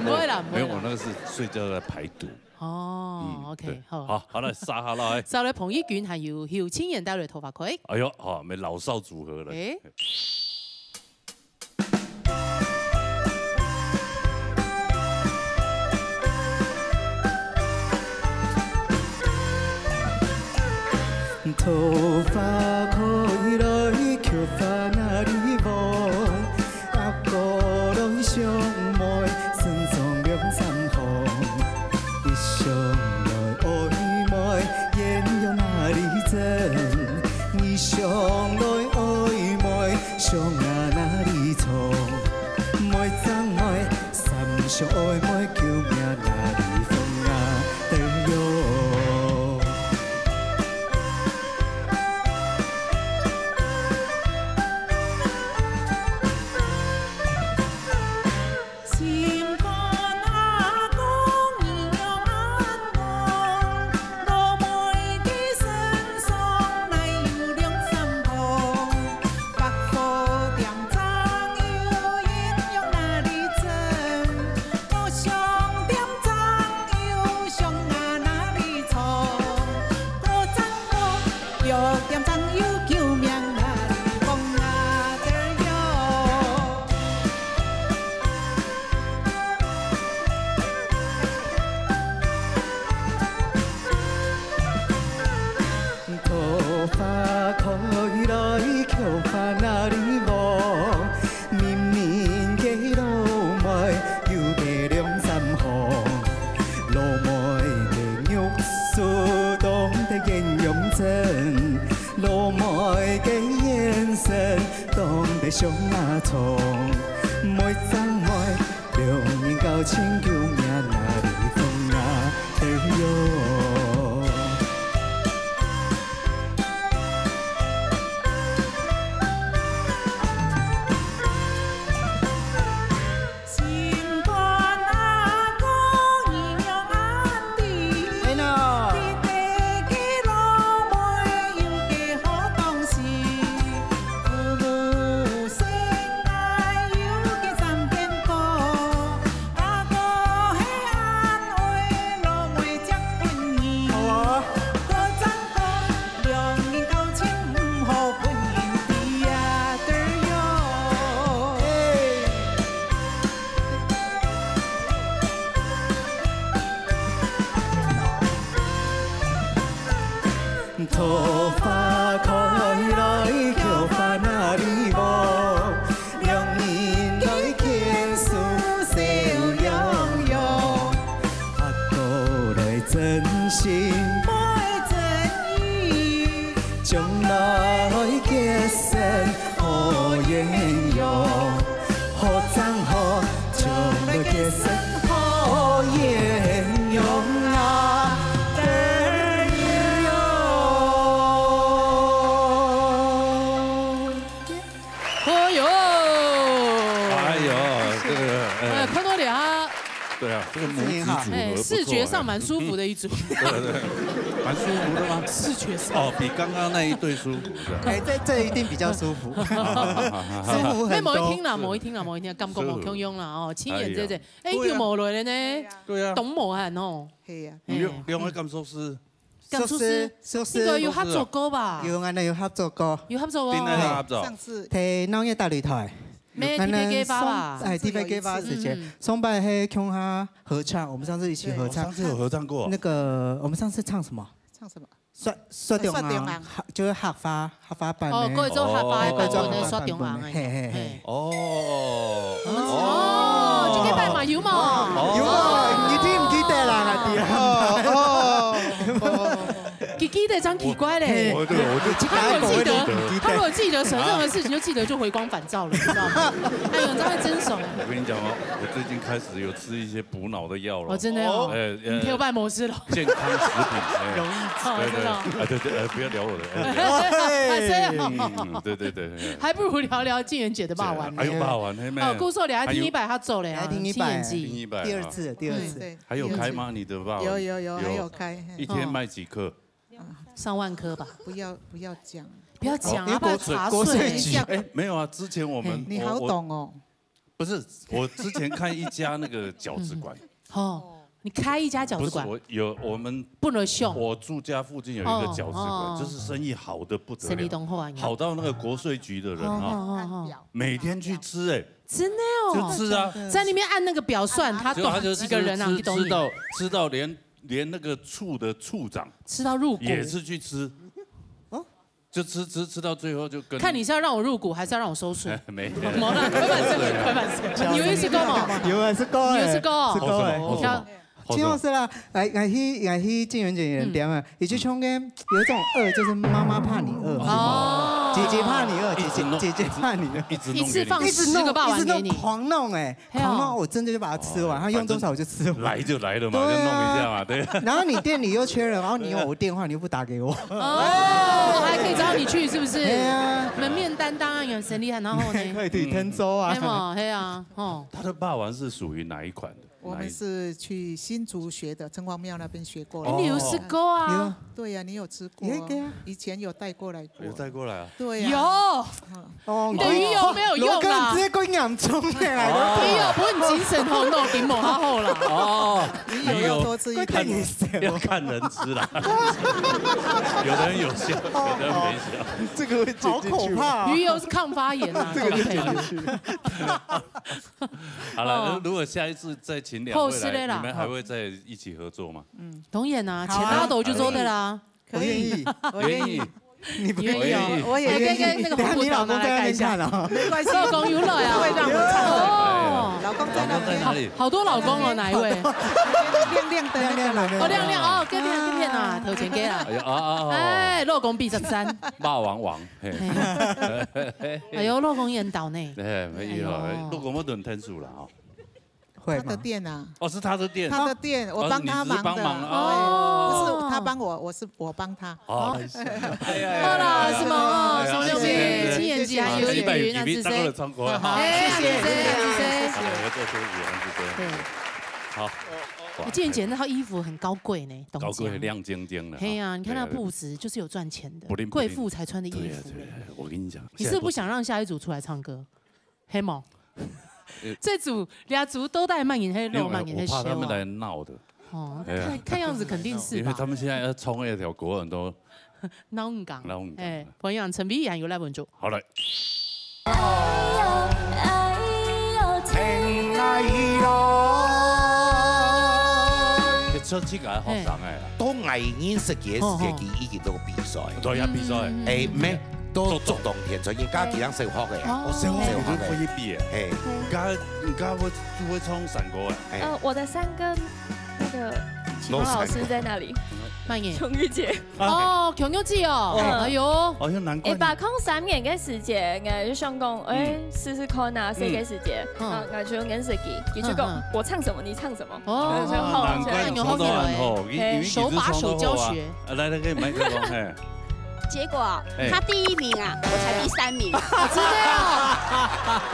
不會啦，不會啦。沒有，我那個是睡覺在排毒。 哦，嗯，OK，對。好。好，好，來，煠下來。煠來彭一君還有邱清彥帶來桃花開。哎喲，好，𠊎等老少組合了。哎。哎呦，哎呦，这个，哎，哎，看到了啊。对啊，这个母子组合不错，哎，视觉上蛮舒服的一组。哎。对，对，蛮舒服的吗？视觉上。哦，比刚刚那一对舒服，是吧？哎，这，这一定比较舒服。舒服很多。哎，無一定啦，無一定啦，無一定啦，感覺無共樣啦，哦，清彥姐姐，哎，哎，对啊。又無來了呢。对啊。當無閒哦。係啊。你兩，哎。兩个感受是？ 感受是，就是，就是，應該有合作過吧？有，𠊎等有合作過。有合作哦。邊个合作？上次。在鬧熱大擂台。咩，𠊎等，T P K八吧？上，哎，上次有一次。T P K八時間，嗯，嗯。上擺係共下合唱，我們上次一起合唱。哎，我上次有合唱過。那個，我們上次唱什麼？唱什麼？雪，雪中紅，雪中紅。客，就是客話，客話版的。哦，過去做客話的版本的，哦。過去做客話版本的，雪中紅的。嘿，嘿，嘿。嘿。 哦。哦，這個擺嘛有嘛？哦。有啊，你聽毋記得啦，𠊎知啦。哦，哦，哦。佢記得，当奇怪嘞。我对我就他如果记得，他如果记得什么任何事情，就记得就回光返照了，你知道吗？哎呦，你知道会真爽。我跟你讲哦，我最近开始有吃一些补脑的药了。哦，真的哦。哎，呃，你跳拜模式了。健康食品，哎，容易吃。哦，对对，真的哦。哎，对对，哎，不要聊我的。哎，哎，哎，哎，嗯，对对对，哎。还不如聊聊静圆姐的霸王。哎呦，霸王，嘿咩？哦，故所里还听一百，他走了呀，还听一百，七年级。听一百啊。第二次，第二次。嗯，对，还有开吗？你的霸王？有有有，还有开，嘿。一天卖几颗？上万颗吧。不要不要讲。不要讲啊，因为国不然查国税局。哎，没有啊，之前我们，嘿。你好懂哦。我，我，不是，我之前看一家那个饺子馆。嗯。哦，你开一家饺子馆？不是，我有，我们不能秀。我住家附近有一个饺子馆，哦，哦。就是生意好得不得了，生意当好啊，好到那个国税局的人啊，哦，哦，哦，哦。每天去吃，哎，真的哦。就吃啊。在那边按那个表算，他多少几个人啊，结果他就吃，吃，你懂吗？吃到，吃到连，连那个处的处长吃到入骨。也是去吃。哦。 就吃，吃，吃到最后就跟看你是要让我入股，还是要让我收税？没有。没啦，开玩笑，开玩笑。有意思过吗？有啊，是过欸，有意思过。是过欸。好什么？好什么？好什么？真好吃啦！哎，哎，去，哎，去静圆姐的店啊，嗯。也就像个有一种饿，就是妈妈怕你饿，哦。姐姐怕你饿，姐姐，一直弄，姐姐怕你饿。一直弄给你。一次放十个霸王给你。一直弄，一直弄，狂弄欸。 嘿哦。然后我真的就把它吃完，哦，他用多少我就吃完。反正来就来了嘛，对啊。就弄一下嘛，对。然后你店里又缺人，然后你有我电话，你又不打给我。哦，还可以找你去，是不是？对啊。门面担当啊，有神力，然后呢？可以替天州啊。嘿嘛，嘿啊，吼。他的霸王是属于哪一款的？我们是去新竹学的，城隍庙那边学过来。哎，你有吃过啊？有啊。对呀，你有吃过啊？有一个啊。以前有带过来过。有带过来啊？对呀。有。 哦，你的鱼油没有用啦。罗哥，你直接跟我讲冲的来了。鱼油不是你精神头弄顶某好后啦。哦，鱼油要多吃一点。怪你谁哦。要看人吃啦。有的人有效，有的人没效。这个会剪进去吗？好可怕哦。鱼油是抗发炎啊，这个会剪进去。好了，哦。如，如果下一次再请两位来，后世的啦。你们还会再一起合作吗？嗯，当然啊，好啊。钱拿走就做得啦。 可以，我愿意。我愿意。愿意。你不愿意？我愿意。我也愿意。来，跟，跟那个红葡萄拿来盖一下。等一下你老公在那边看哦。没关系。老公有来啊。他会让我唱的。哦。老公在那边。老公在哪里？好，好多老公哦，哪一位？亮亮的那个老公。亮亮的那个。哦，亮亮，哦，给你，给你啊，投钱给啊。哎呀，啊，啊，啊，啊。哎，老公比十三。霸王王，嘿。嘿。哎呦，老公也很倒呢。哎，没有，哎呦。老公我轮天数了哈。 会吗？他的店啊。哦，是他的店。他的店，哦，我帮他忙的。你只是帮忙啊。对，哦。不是他帮我，我是我帮他。哦，哎呀，好啦，什么，哎呀，什么六名，哎呀，七年级还有一个云啊，谢谢，谢谢，谢谢，谢谢。好，我再说一遍，谢谢。对。好。哇，哎，静姐那套衣服很高贵呢，董姐。高贵，亮晶晶的哈。嘿呀，你看那布置，对啊，对啊。就是有赚钱的，不灵不灵。贵妇才穿的衣服嘞。对啊，对啊，我跟你讲，你是不是不想让下一组出来唱歌？ 黑毛。呃，这组，两组都戴慢镜黑，没有，没有，露慢镜黑，我怕他们来闹的。哦，哎呀。看，看样子肯定是吧。因为他们现在要冲那条国很多。闹唔讲。闹唔讲。哎，朋友，陈碧涵有来问就。好，来。哎呦，哎呦，天啊！你出去个学生哎啦。嘿。當𠊎認識佢个時節，哦，哦。佢已經在該比賽。對啊，比賽。嗯，嗯，嗯。哎，咩？ 都做當天，所以人家佢樣小學个啊。哦，小學个。小學个。你都會比个。嘿。你家，你家會，會唱山歌啊？嘿。呃，我的山歌那個啟蒙老師在哪裡？慢點。瓊玉姐。哦，瓊玉姐哦，嗯。哎呦。哦，又難怪你。一百空三年个時節，𠊎就想講，哎，嗯。試試看啊，嗯。細个時節，嗯。啊，𠊎就認識佢，佢就講，嗯，嗯。我唱什麼，你唱什麼。 哦，哦，難怪你唱到恁好，嘿，因為，因為佢係唱到好啊。手把手教學。啊，來，來，給麥克風，嘿。結果，嘿。他第一名啊，我才第三名。啊，真的啊？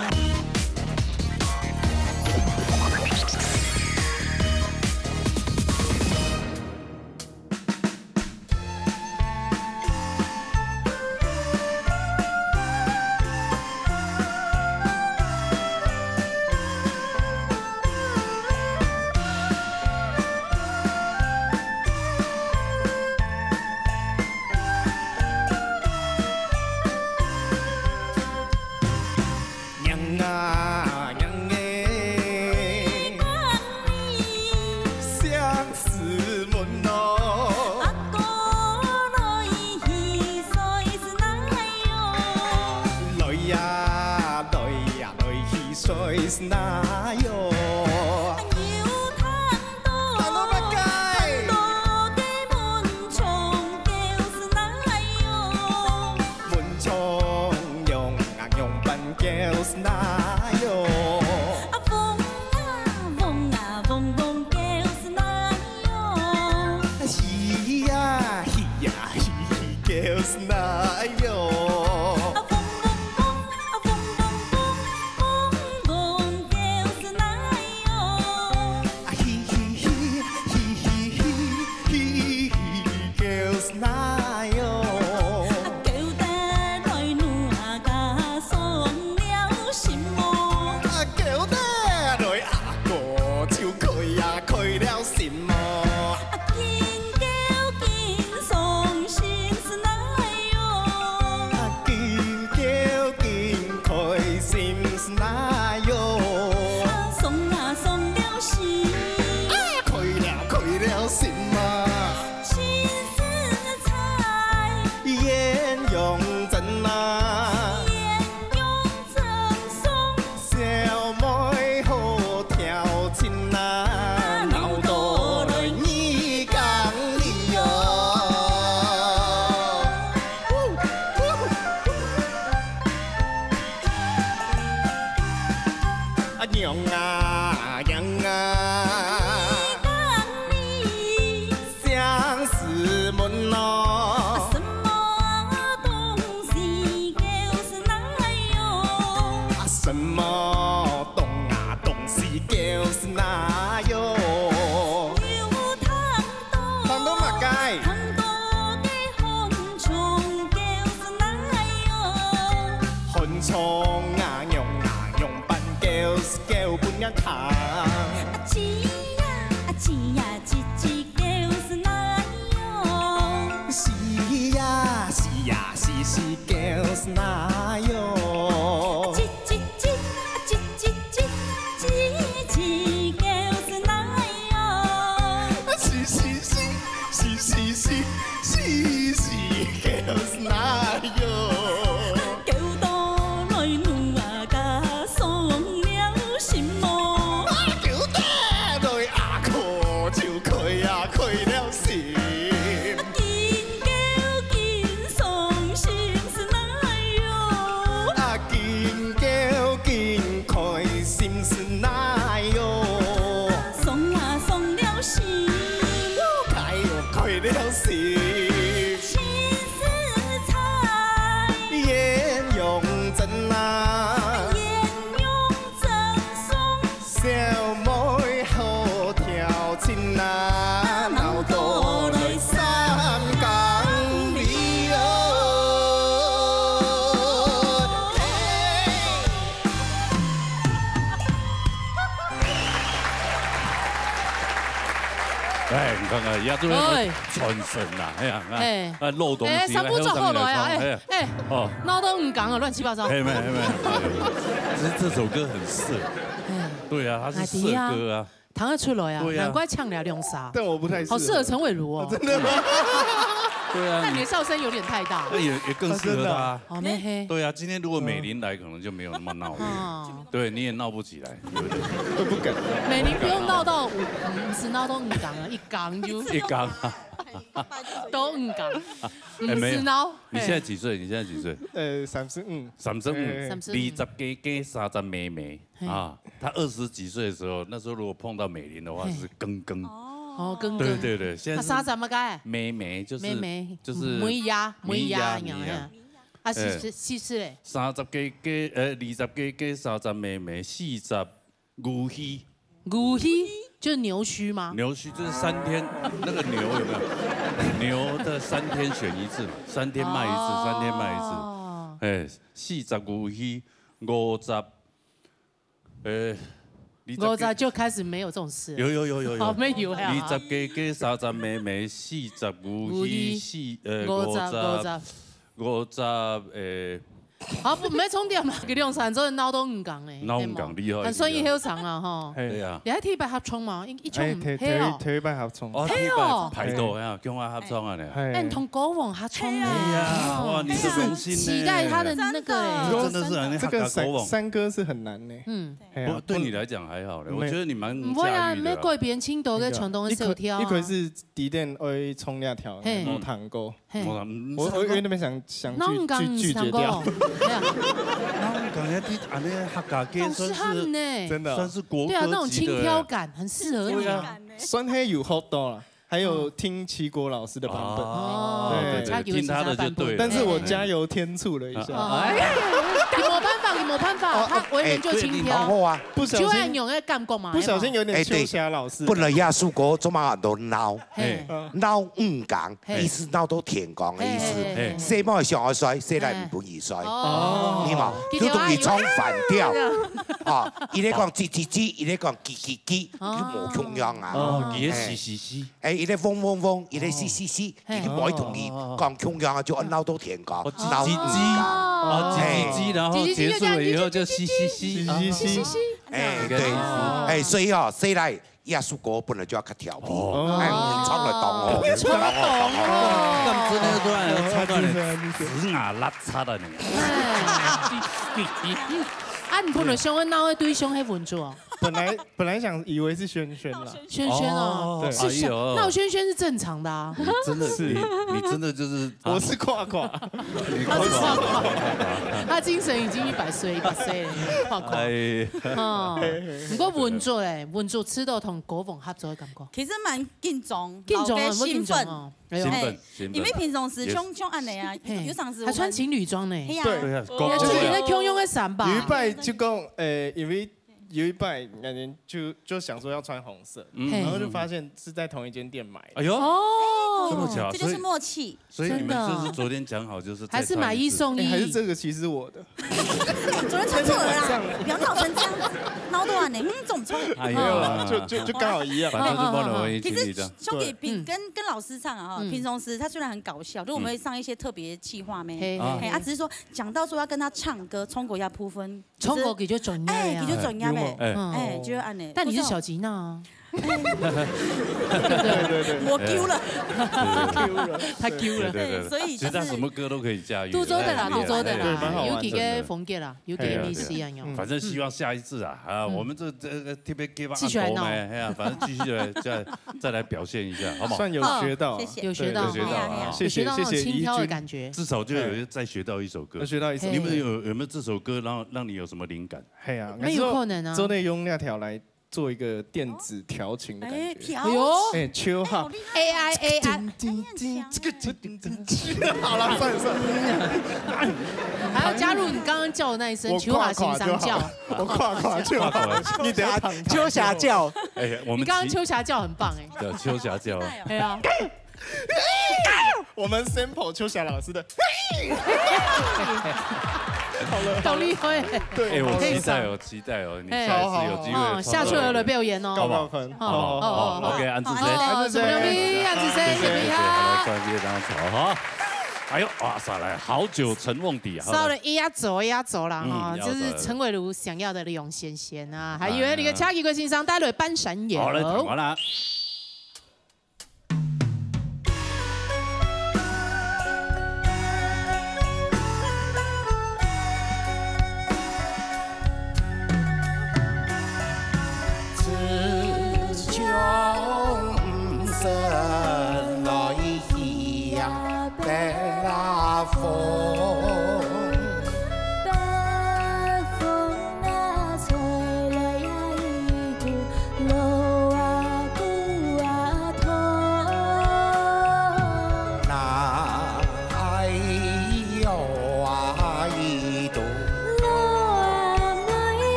哪唷？啊，嗡啊，嗡啊，嗡嗡叫是哪唷？啊，嘻呀，嘻呀，嘻嘻叫是哪唷？啊，嗡嗡嗡，啊，嗡嗡嗡，嗡嗡叫是哪唷？啊，嘻嘻嘻，嘻嘻嘻，嘻嘻叫是哪唷？啊，叫得來哪个爽了心么？啊，叫得來阿哥就開呀開了心麼？啊，緊叫緊傷心是哪唷？啊，緊叫緊開心是哪唷？啊，爽啊爽了心。啊，開了開了心啊。真實在。豔陽鎮啊。豔陽 鎮上。小妹好調情啊，鬧到來二更哩喲。啊，娘啊，娘啊。二更哩。 相思悶咯。什麼東西叫是哪唷？啊，什麼東啊東西叫是哪唷？有聽到，聽到麼个？聽到个寒蟲叫是哪唷？寒蟲啊，娘啊，娘般叫是叫分人聽。啊，吱呀，啊，吱呀，吱吱 叫是哪唷？吱呀，吱呀，吱吱叫是哪唷？吱吱吱，啊，吱吱吱，吱吱叫是哪唷？吱吱吱，吱吱吱，吱吱叫是哪唷？ 叫到來哪个爽了心麼？啊，叫得來阿哥就開呀開了心。啊，緊叫緊傷心是哪唷？啊，緊叫緊開心是哪唷？爽啊爽了心。開呀開了心。 真實在。豔陽鎮啊。豔陽鎮上。小妹好調情啊，鬧到來三更哩喲。哎，你看看，亞洲人哎。傳神啊，哎呀，你看，哎。啊，漏洞。哎，三姑做好了呀，哎，哎，哎，哦。鬧到五更啊，亂七八糟。嘿，沒，嘿，沒，嘿。其實這首歌很色。哎。對啊，它是色歌啊。哎，對啊。聽得出來啊，對啊。難怪嗆了兩聲。但我不太適合。好適合陳偉如哦。真的嗎？對啊，那你的笑聲有點太大。那也，也更適合他啊。哦，真的啊。哦，沒嘿。對啊，今天如果美玲來，可能就沒有那麼鬧了。哦。對，你也鬧不起來，對不對？都不敢。美玲不用鬧到五，嗯，是鬧到五更啊，一更就一更啊。都五更，哎，沒有。不是鬧。你現在幾歲？你現在幾歲？呃，三十五。三十五，哎。三十五。二十加加三十妹妹。 嘿。啊，他二十幾歲的時候，那時候如果碰到美玲的話，嘿。是更更。哦，更更。對對對，現在是啊，三十麼个？妹妹，就是，妹妹，就是妹呀，妹呀，妹呀，妹呀。妹呀。啊，是，哎。是，是，是嘞。三十加加，呃，二十加加三十妹妹，四十牛虛。牛虛就是牛虛嗎？牛虛就是三天，那個牛有沒有？牛的三天選一次嘛，三天賣一次，哦。三天賣一次。哎，四十牛虛，五十 呃，二十五十就開始沒有這種事了。有，有，有，有，有。哦，沒有啊。二十加加三十妹妹，四十牛虛，牛虛，四，呃，五十，五十，五十。五十，呃。好，不，沒重點嘛。佢兩儕做鬧到五更咧，鬧五更厲害，對無？啊，所以後生啊，吼。嘿。對啊。你還第一擺合唱嘛？一，一唱，哎，第，嘿哦。第，第一擺合唱。哦，第一擺哦。排到啊，共下合唱啊呢。嘿。哎，你同歌王合唱呢。哎呀，哇，你是榮幸呢。期待他的那個，真的是很這個山，山歌是很難呢。嗯。 嘿啊，不，對你來講還好嘞，沒，我覺得你蠻駕馭的啦。毋會啊，愛改編盡多个傳統个小調啊。一開，一開始第一遍愛唱這條，嘿。無彈過。嘿。無啦，嗯，我，我，我原本想，想拒，那你講拒，拒絕掉。你唱過哦？對啊。然後感覺這恁呢客家歌算是，當時他們呢，真的啊。算是國歌級的。對啊，那種輕佻感很適合你啊。對啊。算係有學到啦，還有聽齊國老師的版本。哦，對，對，對，聽他的就對了。但是我加油添醋了一下。哦，哎，你沒辦法，你沒辦法，哦，他為人就輕佻。哎，對，你好好啊。不小心，就愛用个感覺嘛，不小心有點秋霞老師。哎，對，本來這首歌做麼个很多鬧，嘿。鬧五更， 嘿。意思鬧到天光个意思。嘿，嘿，嘿。細妹上愛睡，細倈毋分佢睡。哦。你嘛，佢就愛就同佢唱反調。哦。啊，佢咧講吱吱吱，佢咧講吱吱吱，哦。就無共樣啊。哦，佢个嘿。吱吱吱。哎，佢咧嗡嗡嗡，佢咧吱吱吱，嘿。佢就無同佢講共樣啊，就愛鬧到天光，哦，鬧五更。吱吱吱。哦，吱吱吱，嘿。然後結束了以後就吱吱吱。吱吱吱。哎，對。哦。哎，所以哦，細倈 這首歌本來就愛較調皮，哦。哎，你唱得懂哦，哦，唱得懂哦。哦。咁真个都愛唱到你呲牙罅罅个呢。哎。啊，你本來想要鬧个對象係文竹哦？本來，本來想以為是軒軒啦。軒軒哦，哦，是想，哎喲。鬧軒軒是正常的啊。你真的，是。你，你真的就是，啊。我是跨跨。你跨跨。他是跨跨，他精神已經一百歲，一百歲了，跨跨。哎。哦，不過文竹欸，文竹試著同歌王合作个感覺。 其實蠻緊張，緊張啊，老爸有緊張哦。哎喲。興奮，哎，興奮。因為平常時像，有，像恁呢啊，嘿，有常時我們還穿情侶裝呢。係啊。對。對啊，哦。公主。而且你在共樣个衫吧？有一擺就講，呃，因為有一擺，感覺就，就想說要穿紅色，嗯。嘿。然後就發現是在同一間店買的。哎喲。哦。這麼巧，這就是默契。所以，所以你們就是昨天講好，就是再穿一次。真的。還是買一送一。哎，還是這個其實我的。 昨天穿錯了啦，不要鬧成這樣子，鬧到恁呢，嗯，怎麼穿？哎呀。沒有啦，就，就，就剛好一樣。反正就幫了我一起，其實你這樣。兄弟平，對。跟，跟老師唱啊，哈，嗯。平常時他雖然很搞笑，就我們會上一些特別企劃咩，嗯。嘿，嘿，嘿，啊，只是說講到說要跟他唱歌，中國要鋪分，就是，中國佢就專業啊。哎，佢就專業咩，有沒有？哎。嗯。哎，就恁呢。但你是小吉娜啊。 對，對，對。我丟了。丟了。他丟了。對，對，對。對，所以就是其實他什麼歌都可以駕馭。都做得啦，哎，都做得啦，對，蠻好玩，有幾個風格啦，真的。有幾個意思啊，有。哎呀，對啊。反正希望下一次啊，啊，嗯。我們這，這個特別給他繼續來鬧。按摩咩，哎呀，反正繼續來，再，再來表現一下，好不好？算有學到啊。好，謝謝。有學到，對，有學到啊。哎呀，哎呀。謝謝，有學到那種輕佻的感覺。謝謝怡君。至少就有再學到一首歌。對。又學到一首歌。你們有，有沒有這首歌，然後讓你有什麼靈感？係啊，沒有可能啊。做內容那條來 做一個電子調情的感覺。哎，調？哎喲。哎，秋哈。哎，好厲害哦。A I，A I。叮，叮，叮，這個叮，叮，叮。好了，算了，算了。還要加入你剛剛叫的那一聲，我跨跨就好。秋華欣賞叫。我跨跨就好。你等下躺開。秋霞叫。哎，我們你剛剛秋霞叫很棒哎。對，秋霞叫。哎呀。 我們sample秋霞老師的。好了。夠厲害。對，哎，我期待哦，好了。期待哦，你下一次有機會，哎。哦，夏秋娥的表演哦。好不好？好，好，好，好。OK，安子生。哦，什麼東西？安子生，謝謝，謝謝，謝謝，好，來，關係當好哈。哎喲，哇塞，來，好酒沉瓮底啊，好，來。燒了一壓走一壓走啦哈，嗯，一壓走。就是陳偉如想要的那種鹹鹹啊，還有那個嘉琪貴先生帶來半山腰。好，來，聽完啦。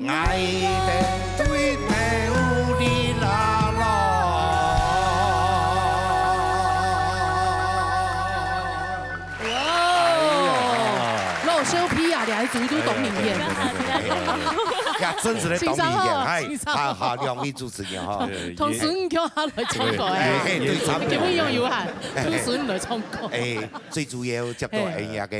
哇哦，老少配啊，兩个主意都當明顯。呀，真實个當明顯，先生好，嗨，先生好好，兩位主持人哈，同孫強下來唱歌哎，哎，對，差不多今日用有限，同孫來唱歌。哎，最主要接到哎呀个，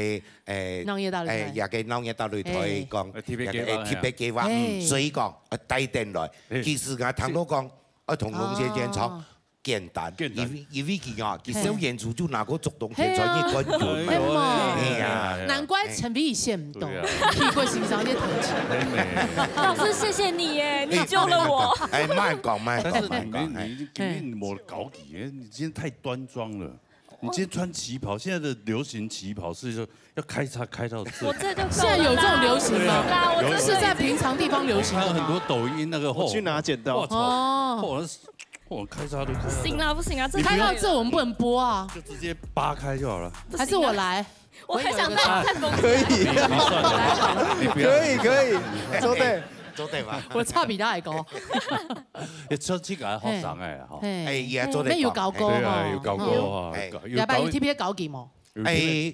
哎，鬧熱大擂台哎呀个鬧熱大擂台講，哎特別計劃特別計劃，哎所以講，呃，帶等來。哎其實啊，聽到講，呃，同龍先生唱，簡單，簡單因為因為佢啊，佢小演出就拿過竹東天才藝冠軍嘛。哎嘛哎呀，難怪陳皮寫毋到對啊，屁股心上一頭青。很美。老師，謝謝你耶，你救了我。哎，慢講慢講，但是你慢講，們哎你今天沒搞你，你今天太端莊了。你今天穿旗袍，現在的流行旗袍是說要開叉開到這裡。我這就夠了啦現在有這種流行嗎啦，我這是在平常地方流行的吗？看很多抖音那個，我去哪撿到我操，哦，我我開叉都開到不行啦，不行啊，这看到这我们不能播啊，就直接扒開就好了。不行啊还是我来？我还想再再封可以，你算了，你不要。可以，可以，做得。做得嘛。我差比他还高。你出去个學生哎哈，嘿，哎，也做得没有搞搞过對啊，哈有搞過哈，哎搞也把搞 T P 搞给毛。有哎，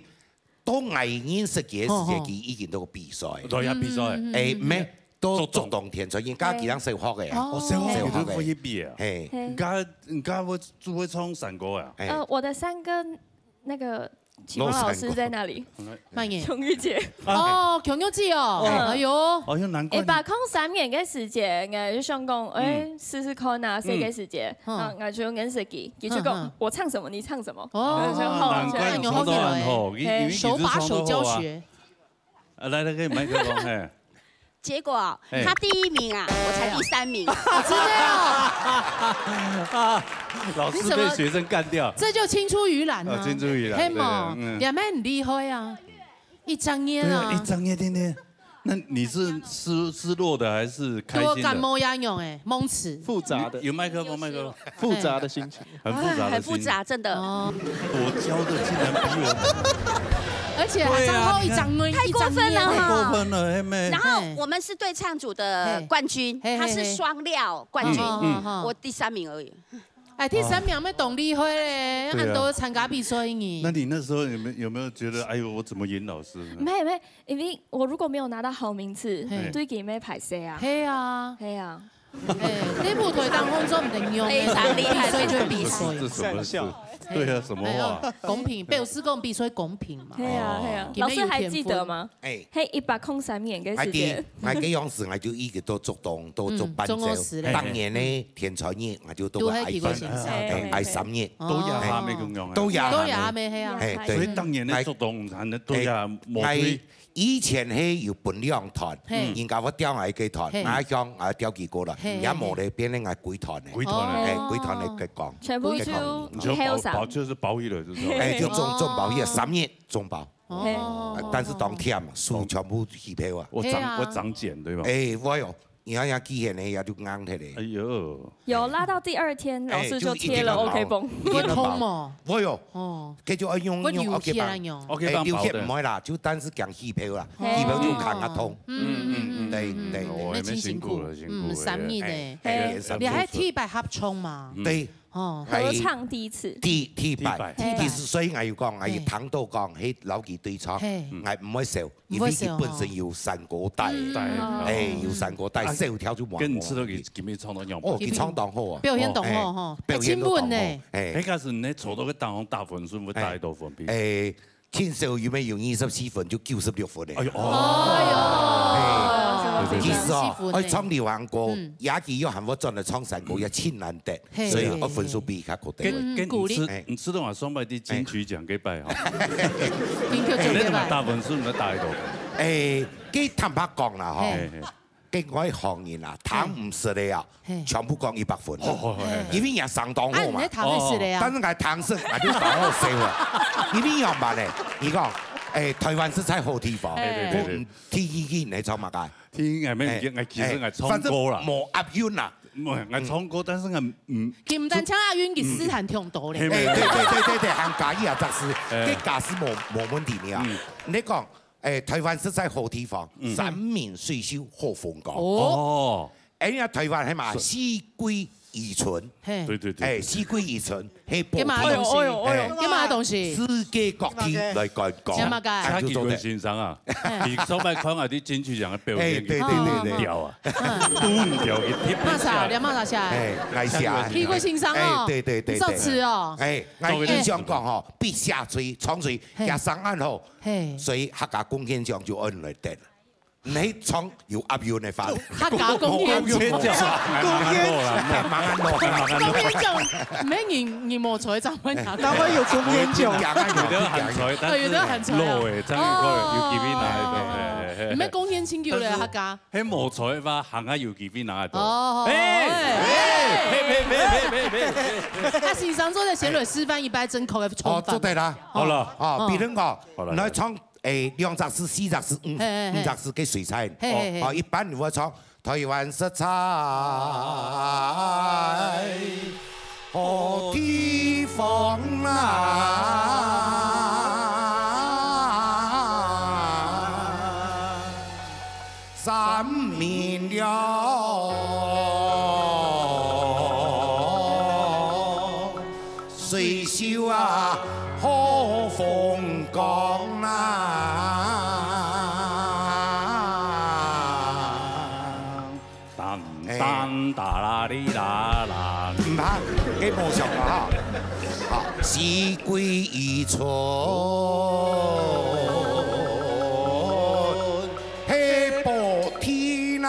到我認識佢个時節，吼吼佢已經到比賽。對啊，比賽。嗯哎，沒，到竹東天才，因為佢人小學个啊。哦哦，小學小學你都會去比啊？嘿，嘿你剛你剛會就會唱山歌啊？嘿，呃，我的山歌那个啟蒙老师在那里，慢点。琼玉姐。哦，琼玉姐哦，哎呦，哦，又難怪你。一百空三年个時節，我就想講，哎，試試看啊，這个時節，嗯啊，我就認識佢，佢就講嗯嗯我唱什麼，你唱什麼，哦我就說好，難怪你唱到恁好，因為你手把手教學。啊，來來，給麥克風，嘿。結果哎他第一名啊，我才第三名。真的哦，啊，老師被學生幹掉。這就青出於藍啊，啊青出於藍嘿嘛，對對嗯也蠻厲害啊，一張眼對啊，啊一，張眼天天。那你是失失落的還是開心的？多感冒一樣哎，夢詞。複雜的，有麥克風，麥克風。複雜的心情。很複雜的心情。很複雜，真的。哦，我教的竟然比我而且還上後一張眼，太過分了一張眼哈太過分了，妹妹然。後我們是對唱組的冠軍，嘿嘿嘿他是雙料冠軍，嗯嗯嗯我第三名而已。哎，第三名乜當厲害咧，對啊恁多參加比賽呢。那你那時候有沒有有沒有覺得，哎呦，我怎麼贏老師呢？沒有沒有，因為我如果沒有拿到好名次嘿，對佢乜歹勢啊。係啊，係啊，哎，這舞台當中做毋得用，非常厲害所以就比賽。這什麼事？上校對啊，什麼話？公平，表示講比賽公平嘛。係啊係啊哦。老師還記得嗎？哎，嘿，一百空三年个哎，時間對，，哎，該樣時，哎，就已經到竹東，到做伴奏嗯，中國時。咧當年呢，天才日，哎，就都都愛係幾個先生。哎，哎，三日，都也還沒共樣啊。哦都也都也還沒係啊。哎，所以對，當年的竹東還能都也無哎推。以前係有分兩團，嘿人家會調𠊎个團，嘿𠊎想𠊎調佢過來，嘿也無咧變成𠊎歸團个，歸團了。哎，哦歸團个个講，全部就个講你就後生包包就是包一了，就是。哎，就中中包，一个三日中包，哦，但是當忝，書全部起票啊。我對啊長我長減對吧？哎，我喲，你看人機器呢，也就硬起哎來。呦，有拉到第二天，老師就貼了哎就一定要 OK 繃。會痛無？我喲，哦，該就愛用用會流 OK 血啊繃，用。 OK 哎，繃薄的流血毋會啦，就但是講起票啦，嘿起票就扛啊痛。嗯嗯嗯對嗯，對哦，對，也沒辛苦了，辛苦了。嗯，三日呢。哎，你還第一擺合唱嘛？對，哦，合唱第一次。第第一擺第一擺，其實所以𠊎有講，𠊎有聽到講，係老記對唱嘿，𠊎毋會愁，因為佢本身有山歌底，對，嗯哎，有山歌底，小調就無。跟你試著佢今日唱到樣。哦，佢唱當好啊，表現當好吼，表現都當好親民呢。，哎那。開始你坐到个當中打分數，會打幾多分？哎，盡少有無有二十四分就九十六分咧。哎呦，哦，哎，其實哦，四分呢愛唱流行歌嗯，也佢又喊我轉來唱山歌，也盡難得，嘿所以我分數比佢較高跟點。跟鼓勵你試，你試著話上擺的金曲獎該擺哈，金曲獎你該擺。打分數，你打幾多分？哎，佢坦白講啦吼，嘿嘿，跟我行業啊，聽毋識个啊嘿，全部講一百分，哦，因為也相當好嘛啊，你。在談的是的但啊。是𠊎聽識，𠊎就搞好笑啊。因為樣般呢，你講，哎，台灣實在好地方，哎對對對我毋知你你唱麼个？聽，哎，沒有，哎，其實哎，唱歌啦，無押韻啦。沒有，哎，唱歌，但是哎，嗯，金丹唱押韻，佢斯坦聽到咧。嘿哎，對對對對對，還加一下，這是，哎這假使無無問題呢啊嗯。你講，哎，臺灣實在好地方，山明水秀好風光。哦，哎呀，臺灣係嘛，四季如春，嘿，對對對，哎，四季如春，係寶地，哎喲哎喲哎喲，這麼个東西，世界各地來觀光，這麼个，恁樣就做得。蔡其坤先生啊，你上擺看啊，你進去像个表演，哎，對對對對，掉啊，都毋掉，一踢。罵啥？你罵啥下？哎，𠊎寫，蔡其坤先生哦，哎，對對對，你造詞哦，哎，𠊎印象講吼，筆下吹，長吹，嘿，加上岸吼，嘿，所以客家貢獻獎就恁來得。 你唱有押韻个話，客家貢獻獎，貢獻獎，蠻安樂啦，蠻安樂。貢獻獎，毋係你，你無才正會拿到。當然有貢獻獎，有的很才，但是哦，有的很才啊。老欸，這樣有可能有機會拿得到，哦，嘿，嘿，嘿。你們貢獻真久了，客家。係無才个話，還較有機會拿得到。哦，哎，哎，呸呸呸呸呸呸。啊，先生做得先來示範一擺正確个唱法。哦，做得啦。好了。哦，比如講，好了，來唱 哎，兩隻字、四隻字、五，嘿嘿嘿，五隻字个水彩。嘿嘿嘿。哦，一般你會唱臺灣實在好地方啊，山明了 水秀啊，好風光啊。噹噹噠啦哩啦啦。毋怕，你無想啊哈。好，四季如春。 係寶地啊，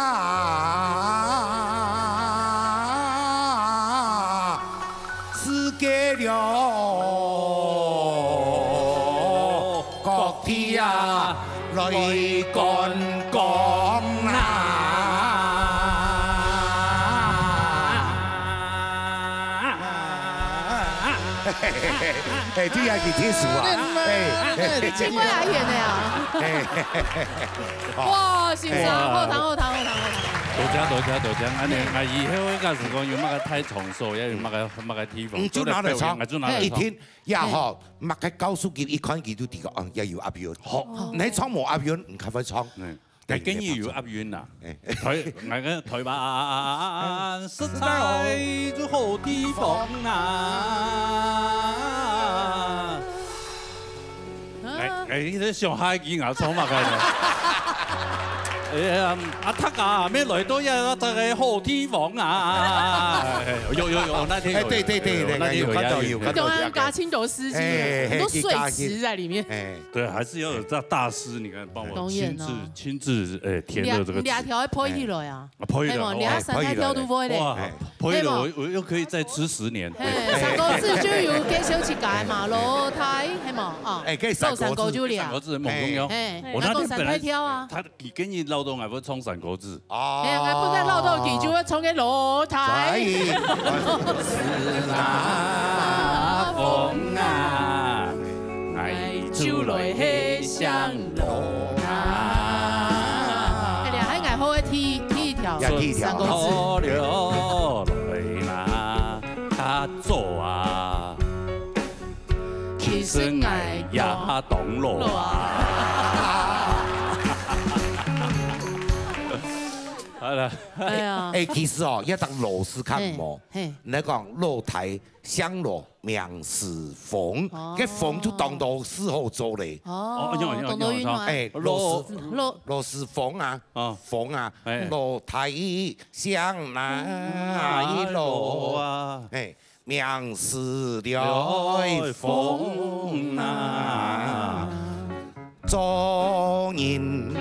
世界了，各地啊，來觀光啊。 哎，對啊，佢天使啊，哎，你真會阿演的啊。哎，哇，先生，好聽，好聽，好聽，好聽。多謝，多謝，多謝。恁呢，𠊎以後假使講有麼个大場所，也有麼个，麼个地方，嗯，就拿來唱。𠊎就拿來唱。一聽，也好，麼个教授佢一看佢就知講，哦，也有押韻。好，你唱無押韻，毋較會唱。嗯。 𠊎建議有押韻啊。哎。臺，𠊎个臺灣實在就好地方啊。哎，哎，你在想下一句𠊎唱麼个呢？哎呀，啊，大家乜來到這，這个好地方啊。哎，有，有，有，那天有，哎，對，對，對，有，那天有，有看到，有看到，中央加清頭詩句，哎，很多說辭在裡面。哎。 對，還是要有這大師，你看，幫我親自，當然哦。親自，哎，填了這個詞。兩，兩條配起來啊。啊，配了，係無？哦，兩三條都會咧。哇，配了，係無？我，我又可以再吃十年。嘿，三個字就有介紹自家嘛，老弟，係無？哦，哎，可以三個字。做三個就了。三個字，猛龍腰。嘿，我那天本來，那個三條啊。他，佢今日老東還會唱三個字。 哦。哎呀，𠊎本來老到佢就會唱个老弟。在。是啊，風啊，𠊎就來係想老啊。哎呀，還𠊎好个第，第一條，呀，第一條。三個字。好了，來啦，他做啊。 其實𠊎也當老啊。好了。哎呀。哎，其實哦，這隻老字較無，嘿，嘿。你講老弟想老命是風，哦。該風就當多事好做咧。哦，哦，有，有，當多運啊。哎，老師，老，老師風啊，啊。風啊，哎。老弟想哪一老啊？哎。 命是了風啊，做人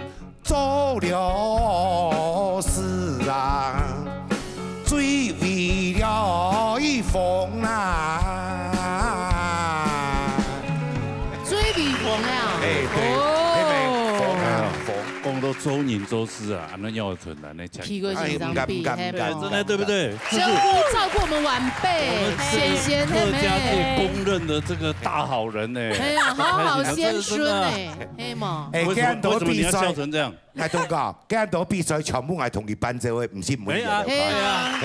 做了事啊，最為了風啊。最為風啊？哎，對，哦。那個風啊，風。講到做人做事啊，恁樣要很難的。 奇怪，哎，先生比，毋敢，毋敢，嘿，毋敢，對，真的，對不對？照顧，照顧我們晚輩，我們是先賢，客家界公認的這個大好人呢。嘿，嘿啊，好好先生呢，真的，真的。嘿嘛。哎，為什麼，為什麼你要笑成這樣？ 𠊎同你講，該恁多比賽全部𠊎同佢辦做个，毋信問佢。哎呀，嘿啊。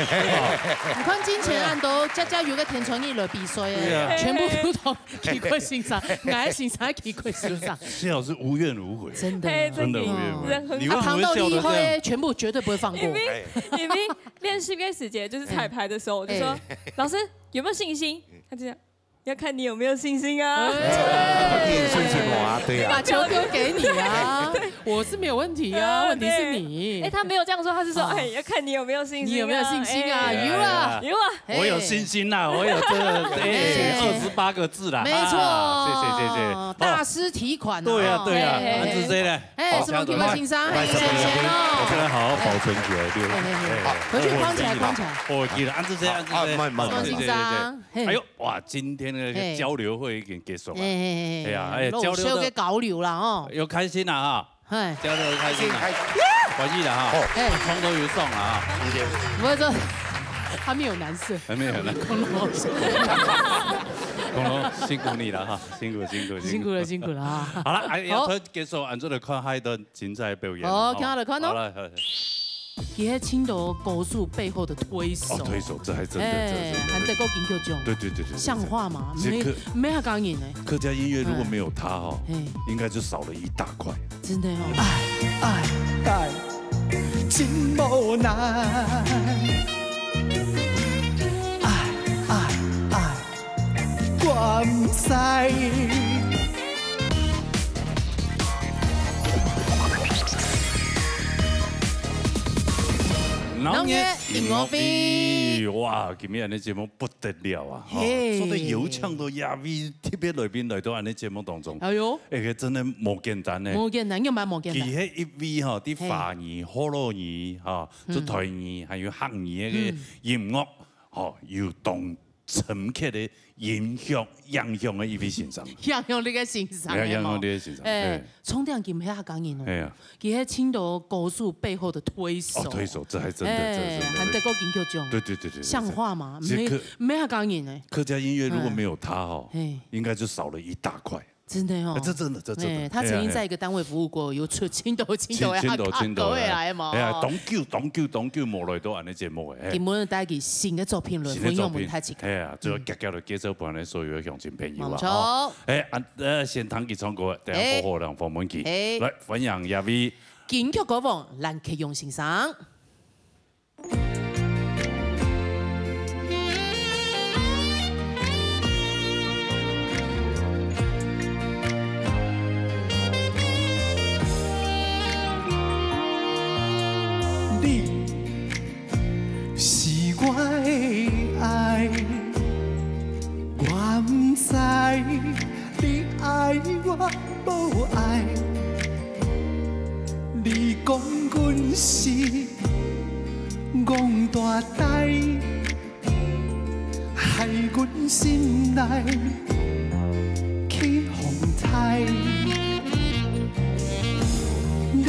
你看進前恁多，家家有个天穿日來比賽个，對啊。全部都同奇怪先生，𠊎个先生奇怪先生。謝老師無怨無悔，真的。嘿，真的無怨無悔。真的。人很好。你為什麼會笑得這樣？啊，糖到厲害，全部絕對不會放過。明明，哎。明明練習个時節，就是彩排的時候，我就說：哎。「老師，有沒有信心？」他就這樣。 要看你有沒有信心啊。哎。你有信心嗎？對啊。把球丟給你啊，我是沒有問題啊，哦，問題是你。對。哎，他沒有這樣說，他是說，哦。哎，要看你有沒有信心啊。你有沒有信心啊？哎。有啊。有啊。我有信心啦，我有這個，哎，哎。二十八個字啦，沒錯。啊，謝謝，謝謝。大師提款啊。對啊，對啊，哎，哎，哎。恁仔細呢。哎，好，什麼地方先生？來，來，先生哦。我這個好好保存起來，對。哎，哎，哎。好，回去框起來，框起來。我記得，恁仔細，恁仔細。啊，慢，慢，慢。先生，對，對，對。嘿。哎喲， 哇，今天的那個交流會已經結束了。嘿。哎呀，哎，老師个交流到，交流啦，哦。有開心了哈。嘿。交流開心了，開心。歡喜了哈。哦。哎。通通有送了哈。謝謝。不會說，他沒有難色。還沒有難色。恐龍。恐龍，辛苦你了哈，辛苦，辛苦，辛苦了，辛苦了啊。好了，哎，好。要結束，俺做得看下一段精彩表演了，哦，哈。看下來看哦。好了，好了。 其實盡多歌手背後的推手。哦，推手，這還真的，哎，這還真的。還得過金曲獎。對，對，對，對，對。像話嗎？這個，沒，沒客家人呢。客家音樂如果沒有他哦，哎。應該就少了一大塊。真的哦。唉，唉，唉，真無奈。唉，唉，唉。 我毋知。農業音樂會。哇，今日恁呢節目不得了啊！吼，嘿。做得邀請到這位特別來賓來到恁呢節目當中，哎喲。哎，真的無簡單呢。無簡單，仰般無簡單？佢係一位吼，在華語、嘿。學老語、吼，嗯。做台語，還有客語个音樂，嗯。吼，有當 深刻个影響，影響个一位先生。影響你个先生，哎，影響你个先生，哎，哎。唱點金係客家人哦。哎呀。佢係盡多歌手背後的推手。哦，推手，這還真的，哎，這還真的。還得過金曲獎。對，對，對，對，對。像話嗎？這個，沒，沒客家人呢。客家音樂如果沒有他哦，哎。應該就少了一大塊。 真的哦。哎，這真的，這真的。哎，他曾經在一個單位服務過，哎，哎，哎。有出盡多盡多个，盡多盡多个。各位來嘛。哎呀，當久當久當久無來到恁呢節目个，哎。今晡日帶佢新个作品來分享分大家。新个作品，哎呀，最後遽遽來介紹分咱所有个鄉親朋友啊，嗯。無錯。吼。哎，啊，呃，先聽佢唱歌，等下好好來訪問佢。哎。來，歡迎這位。金曲歌王，藍克用先生。 你是我的愛，我毋知你愛我無愛。你講阮是 戇大呆，害阮心內起風颱。你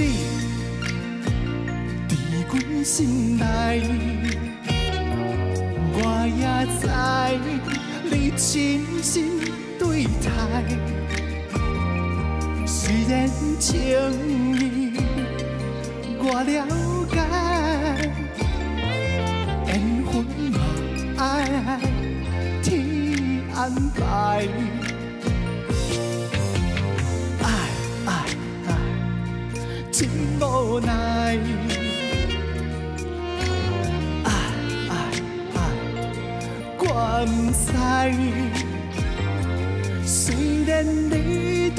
佇阮心內，我也知你真心 對待。雖然情義我了解，緣分嘛愛天安排。唉，唉，唉，真無奈。唉，唉，唉， 我毋知，雖然你對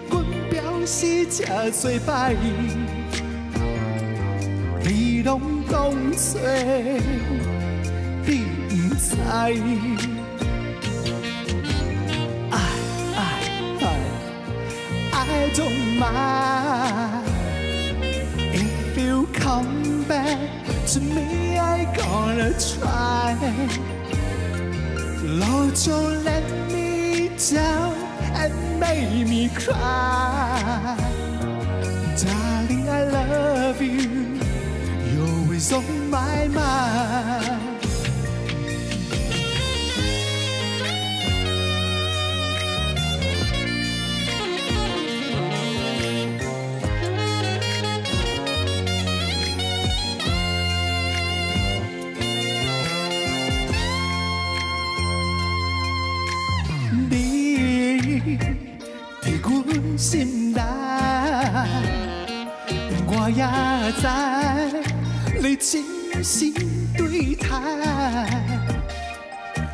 阮表示遮濟擺，你攏當作你毋知。唉，唉，唉。 I don't mind if you come back to me, I gonna try. Lord, don't let me down and make me cry. Darling, I love you. You're always on my mind. 在你真心對待，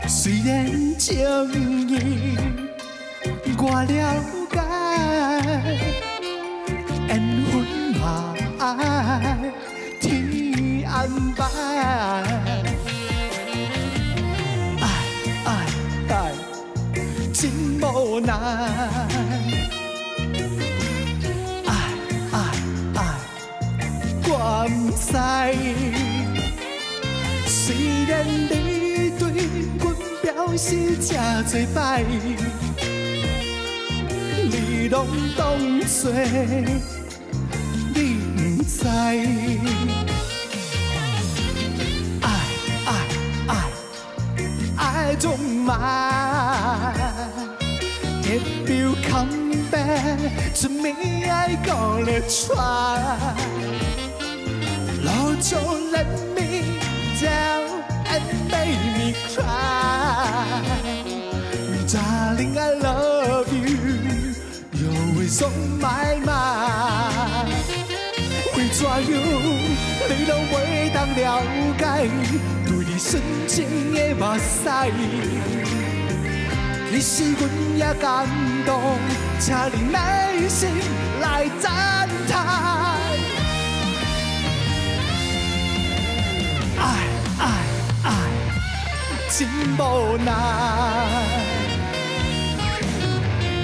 雖然情意我了解，緣分嘛愛天安排。唉，唉，唉，真無奈。唉，唉，唉， 我毋知。雖然你對阮表示遮濟擺，你攏當做你毋知。唉，唉，唉， I don't mind if you come back to me, I gonna try. Lord, don't let me down and make me cry. Darling, I love you. You're always on my mind。為怎樣你攏袂當了解，對你深情的目屎。其實阮也感動，請你耐心來等待。唉，唉，唉，真無奈。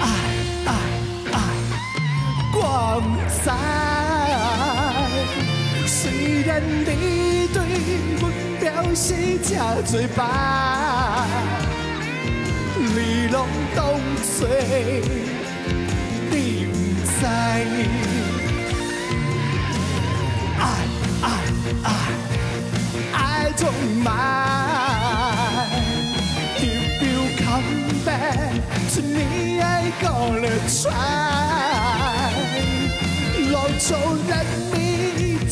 唉，唉， 唉，我毋知。雖然你對阮表示遮濟擺，你攏當做你毋知。唉，唉，唉。 I don't mind if you come back to me, I gonna try. Lord, don't let me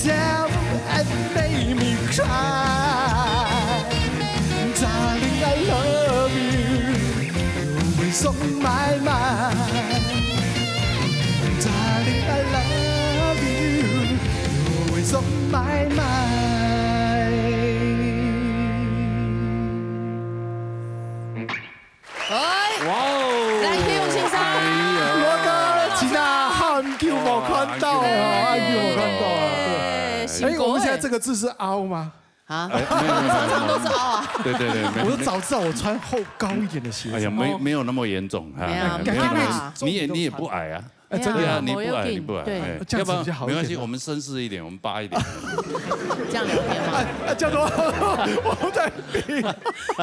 down and make me cry. Darling, I love you. You're always on my mind. Darling, I love you. You're always on my mind. 哎，哇哦！來，天佑先生。哎呀。我个真啊，好久没看到了，哎，好久没看到了。哎，哎，我们现在这个字是凹吗？ 啊，哎，没有，没有，没有。常常都是凹啊。对，对，对，没有，我都早知道我穿厚高一点的鞋子。哎呀，没，没有那么严重，哈，没有，没有那么严重。没有啦。你也，你也不矮啊。哎，真的啊。对啊，你不矮，没有，你不矮，对。哎，这样子比较好一点啊。要不然没关系，我们绅士一点，我们八一点。这样聊天吗？哎，哎，叫做我在比。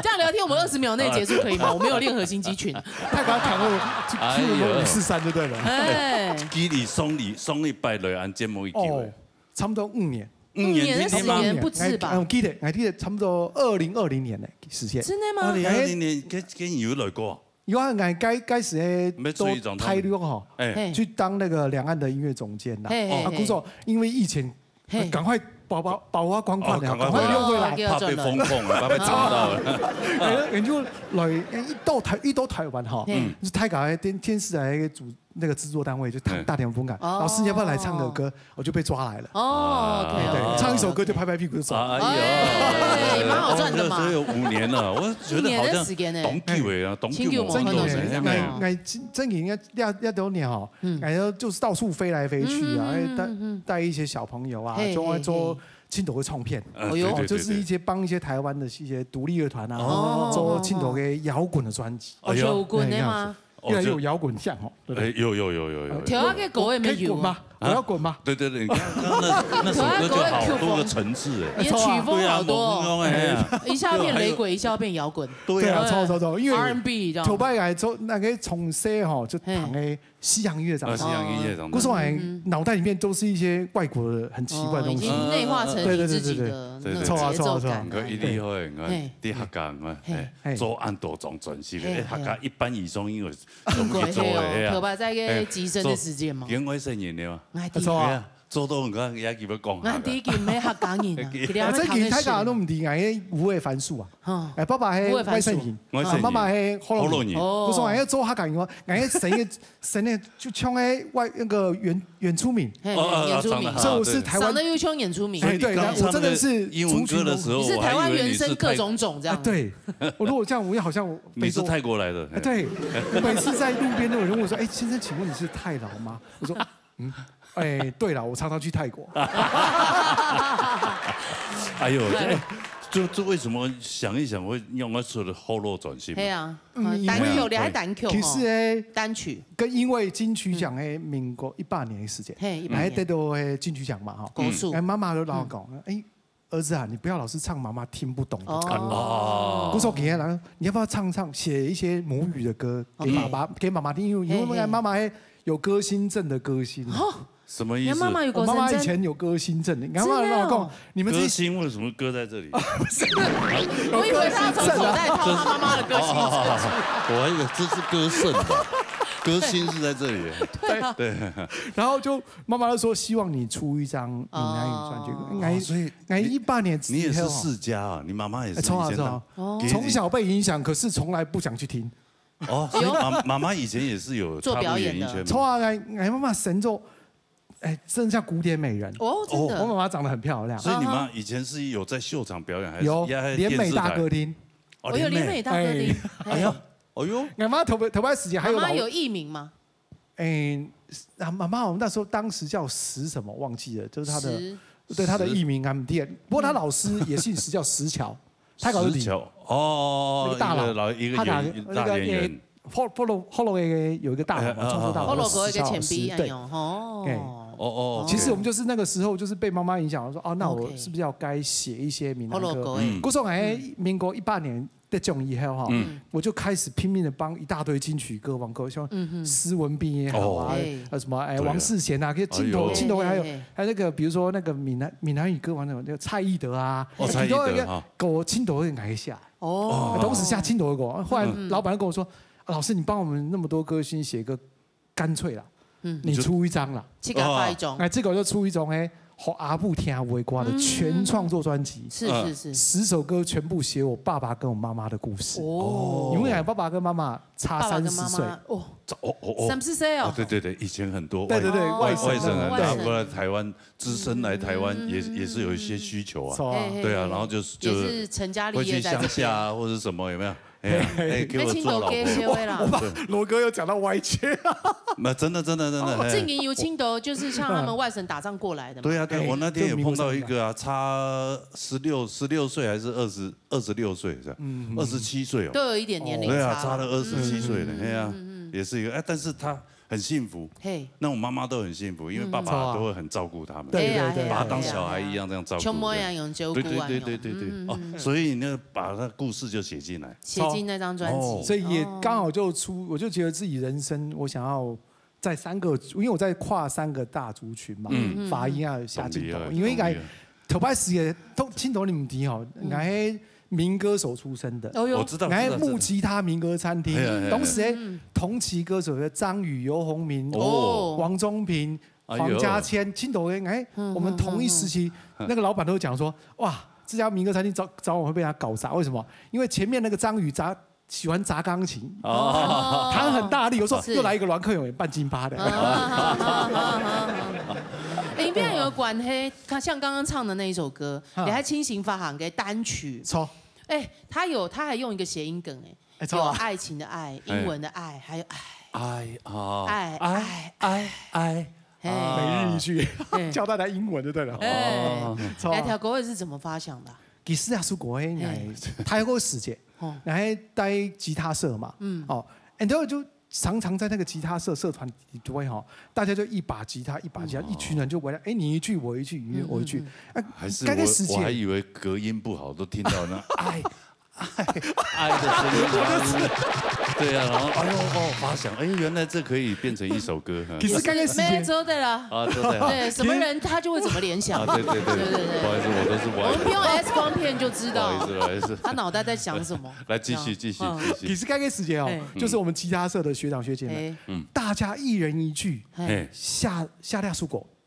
这样聊天，我们二十秒内结束可以吗？我没有练核心肌群。太敢抢了，哎呦。请我五四三就对了。哎。几时上你，上你拜来俺节目一句话？哦，差不多五年。 五年的时间不止吧？哎，我记得，我记得差不多二零二零年的时间。真的吗？二零二零年，跟，跟你有来过啊？有啊，我该，该时候都要出去找他们。大陆吼，哎。嘿。去当那个两岸的音乐总监啦。嘿，嘿，啊，嘿。故所因为疫情，嘿。赶快包包，包啊款款的，哦，赶快回来。赶快溜回来。哦，给我转了。怕被封控了，怕被查到了。哎，人就来，哎，一到台，一到台湾哈，嘿。嗯。是台港的电，电视台的主 那个制作单位就大，嗯。大田风感，哦。老师你要不要来唱个歌？我就被抓来了。哦，OK，对，OK。唱一首歌就拍拍屁股就走了。哎呦。哎，蛮好赚的嘛。所以有五年了，我觉得好像五年的时间呢。当久的啊，当久没有看到谁。真的，哎，哎，真，真应该要，要多年哦，嗯。哎，就是到处飞来飞去啊，嗯，嗯，嗯，嗯，嗯。哎，带，带一些小朋友啊，嘿，就会做，嘿，嘿。 青岛的唱片。嗯，哎呦。对，对，对，哦，就是一些帮一些台湾的一些独立乐团啊，哦。做青岛的摇滚的专辑。哦，哎呦。摇滚的吗？哎，这样子。越来越有摇滚像哦，对不对？哎，有，有，有，有，有，有。跳那个狗也没有啊。可以滚吗？我要滚吗？啊？对，对，对，你看刚刚那，那首歌就好多个层次哎。你的曲风好多哦。对啊，某种哎呀。一下变雷鬼，一下变摇滚。对啊。对啊，超，超，超，因为R and B这样。头摆来做那个从小吼，就听个西洋音乐长大。啊，西洋音乐长大。故所哎，嗯。脑袋里面都是一些外国的很奇怪的东西。哦，已经内化成你自己的那种节奏感。对，对，对，对，对。错啊，错啊，错啊。你看，一定会，你看，嘿。你客家，你看，嘿。嘿。做恁多种转型的，嘿，哎，客家一半以上因为 中意做个，嘿啊。可怕在个极深的世界嘛。哎，做，因为生人了嘛。哎，对。错啊。哎呀，做到你看，也佢要講下个。俺第一个毋係客家人啊，佢啊，這个大家攏毋知，哎，五味番薯啊。哎，爸爸係外省人，外省人。啊，媽媽係學老人。學老人。哦。故所哎，做客家人哦，哎，生个生个就像哎外那个原原住民。嘿，哦，哦，原住民。哦，長得，所以我是台湾，長得又像原住民。哎，對，所以你剛唱那個我真的是英文歌的時候，族群融合。你是台灣原生各種種這樣。啊，對，我如果這樣，我好像我你是泰國來的。哎，對，我每次在路邊都有人問我說：“哎，先生，請問你是泰勞嗎？”我說：“嗯，哎，對了，我常常去泰國。”哎呦，哎，就就為什麼想一想會用到出的後路轉型嘛？係啊，嗯，單曲，因為你還單曲哦。其實哎，單曲。跟因為金曲獎哎，民國一百年的時間，嘿，一百年。還得到哎金曲獎嘛哈。故事。哎，媽媽就老講，哎，兒子啊，你不要老是唱媽媽聽不懂的歌。哦。故所其他人，你要不要唱唱，寫一些母語的歌給爸爸，給媽媽聽？因為因為媽媽有歌星證的歌星。哦。什麼意思？你媽媽有歌星證？我媽媽以前有歌星證的，你媽媽老講，你們這歌星為什麼歌在這裡？我以為他從口袋掏他媽媽的歌星證。我還以為這是歌聖吧，歌星是在這裡。對啊。對。然後就媽媽就說希望你出一張閩南語專輯，哦。哎，哦，所以哎，一八年之後，你也是世家啊，你媽媽也是以前的，哎，從小從小，哦。從小被影響，可是從來不想去聽。哦，所以媽媽媽媽以前也是有踏入演藝圈嗎？做表演的。從小哎，哎，媽媽神咒，哎，真的像古典美人。哦，真的。我媽媽長得很漂亮。所以你媽以前是有在秀場表演，還是有，也還電視台？聯美大歌廳。哦，哦，有聯美大歌廳。哎。哎呀，哎呦。哎，媽頭擺頭擺時間還有老，媽媽有藝名嗎？哎，啊，媽媽，我們那時候當時叫石什麼忘記了，就是她的，石。對，她的藝名啊，不過她老師也姓石，叫石橋。 太高的顶。石橋，哦，那個大佬，一個老，一個演，他打那個大演員。誒，follow follow follow 的有一個大佬嘛，哎，創作大佬，哎，哎，哎，follow過一個前輩，石橋老師，對。哎喲，吼。哎。哦，哦，其實我們就是那個時候就是被媽媽影響，我說，哦，那我 OK。 是不是要該寫一些閩南歌？follow過的。嗯。故所，哎，民國一八年得獎以後哈，嗯。我就開始拼命地幫一大堆金曲歌王歌，像嗯哼。施文彬也好啊，哦。哎。呃，什麼，哎，對啊。王世賢啊，這些盡多，哎喲。盡多，還有，哎，哎，哎。還有那個，比如說那個閩南，閩南語歌王那種，那個蔡易德啊，哦，蔡易德哈。 歌盡多个𠊎寫。哦。當時寫盡多个歌，後來老闆就跟我說：“嗯。啊，老師，你幫我們那麼多歌星寫一個，乾脆啦，嗯。你出一張啦。”自家發一張。哦。哎，這個就出一張，哎，學阿母聽話歌的全創作專輯。嗯。是，是，是。十首歌全部寫我爸爸跟我媽媽的故事。哦。因為俺爸爸跟媽媽差三十歲。爸爸跟媽媽，哦。哦，哦，哦。三十歲哦。哦，對，對，對，以前很多外，對，對，對，外，外省人，外省人。外省人。然後過來台灣 只身來台灣也，嗯。也是有一些需求啊。是啊。嘿，嘿，對啊，嘿。然後就是，也是成家立業在這邊。就是會去鄉下啊，或者什麼，有沒有？哎呀，嘿，嘿。哎，給我做老婆。哎，盡多介紹的啦。我怕，對。羅哥又講到歪曲。那真的，真的，真的，哦，嘿。盡多有盡多，就是像他們外省打仗過來的嘛。對啊，對，哎，我那天也碰到一個啊，就民國三十。差十六，十六歲還是二十，二十六歲是吧？嗯，嗯。二十七歲哦。都有一點年齡差了。對啊，差了二十七歲了，嗯，嘿啊，嗯，嗯，嗯。也是一個，哎，但是他 很幸福。嘿。那我媽媽都很幸福，因為爸爸都會很照顧他們，嗯。對，對，對，把他當小孩一樣這樣照顧。像妹仔樣照顧啊，對，對，對，對，對，對。嗯，嗯，嗯。哦，所以那把那故事就寫進來。寫進那張專輯。哦。所以也剛好就出，哦。我就覺得自己人生，我想要在三個，因為我在跨三個大族群嘛，嗯。發音啊，下進步，懂了，因為應該懂了。頭擺時也都，盡多人毋知吼，嗯。𠊎 民歌手出身的。哦喲。我知道，知道，知道。來木吉他民歌餐廳，嘿啊，嘿啊，嘿啊。當時，嗯。同期歌手有張宇、游鴻明、哦。王中平、哎喲。黃家千、盡多人，哎，嗯，我們同一時期，嗯，嗯，嗯。那個老闆都講說，哇，這家民歌餐廳早，早晚會被他搞砸。為什麼？因為前面那個張宇砸，喜歡砸鋼琴，哦。彈很大力，有時候又來一個軟口音，半斤八的。是。啊，好，好，好，好，好。欸，你們有關係，他像剛剛唱的那一首歌，嗯。你還清醒發行的單曲。錯。 哎，他有，他還用一個諧音梗，哎，哎，錯啊。有愛情的愛，哎。英文的愛，還有愛。愛啊，愛，愛，愛，愛，愛。嘿。啊。每日一句，嘿。教大家英文就對了。哎，哦。錯啊。那條歌是怎麼發想的啊？其實啊，是我應該，嘿。他有個時節，哦。然後帶吉他社嘛，嗯。哦，然後就常常在那個吉他社社團裡頭哈，大家就一把吉他，一把吉他，嗯。一群人就圍繞，哎，你一句我一句，你一句我一句，嗯，嗯，嗯。啊，還是我，該個時節，我還以為隔音不好，都聽到那愛 愛的聲音，對啊，然後哎呦哦，發想，哎，原來這可以變成一首歌，哈。其實剛開始沒做對了。啊，對對。對，什麼人他就會怎麼聯想。啊，對對對，對對對。不好意思，我都是歪的。我們不用X光片就知道。不好意思，不好意思。他腦袋在想什麼。來，繼續，繼續，嗯。繼續。其實剛開始哦，哎。就是我們吉他社的學長學姐們，哎。嗯。大家一人一句，哎。下，下列出國。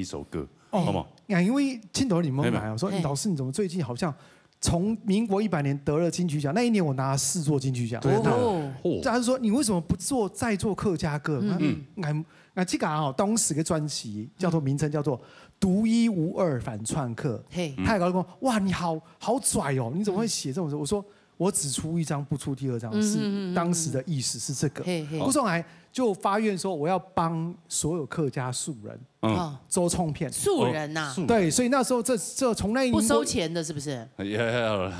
一首歌，哦，好不好？哎，因为青头你们买，我说，哎，老师，你怎么最近好像从民国一百年得了金曲奖，那一年我拿了四座金曲奖。对，那，哦，哦，他就说你为什么不做再做客家歌？嗯，嗯，那，那这个啊，当时的专辑叫做名称叫做《独一无二反串客》，嘿，他也跟我说，哇，你好好拽哦，你怎么会写这种歌？我说。我只出一张，不出第二张，是当时的意思是这个。嘿嘿，郭仲海就发愿说，我要帮所有客家素人，哦，做唱片。素人呐，哦，素人。对，所以那时候这这从那一年不收钱的，是不是？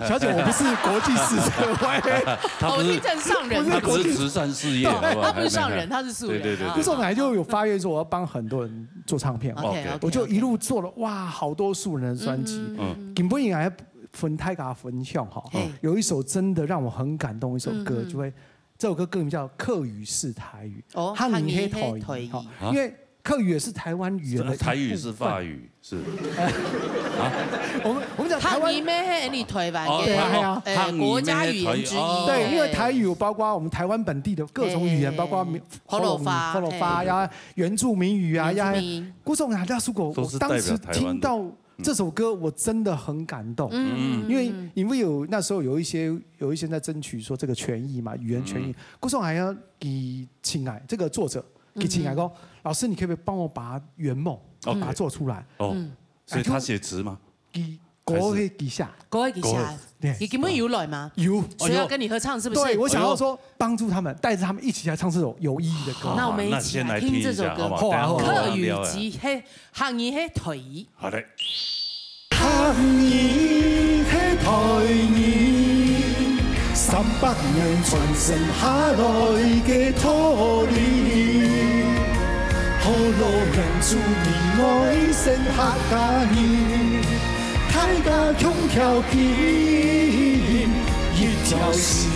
小姐，我不是国际市场，他不是，哦，我听成上人，他不是慈善事业，好不好？他不是上人，他是素人。对对对对，啊，郭仲海就有发愿说，我要帮很多人做唱片。OK，OK，OK。我就一路做了哇，好多素人的专辑。嗯，根本也还分大家分享哈，有一首真的让我很感动，一首歌就会。这首歌歌名叫《客语是台语》，哦，客语是台语，客语是台语，哈，因为客语也是台湾语言的一部分。台语是法语，是。我们我们讲台湾客语咩，係台湾个，哦，对啊，呃，客语咩，国家语言之一。台语，哦。对，因为台语有包括我们台湾本地的各种语言，包括福佬话、福佬话呀、原住民语啊呀，古种啊，那时候我当时听到 这首歌我真的很感动，嗯，因为因为有那时候有一些有一些在争取说这个权益嘛，语言权益，郭仲海啊，佢请来这个作者，佢请来说，老师，你可不可以帮我把圆梦把它做出来？哦，所以他写词吗？佢歌个几下，歌个几下，对，你根本有来吗？有，所以要跟你合唱，是不是？对，我想要说帮助他们，带着他们一起来唱这首有意义的歌。那我们一起来听这首歌，好啊，好啊，好啊。客语及黑 客語係台語。好嘞。客語係台語，三百年傳承下來个道理。福佬原住民愛惜客家人，大家共條心，一條心。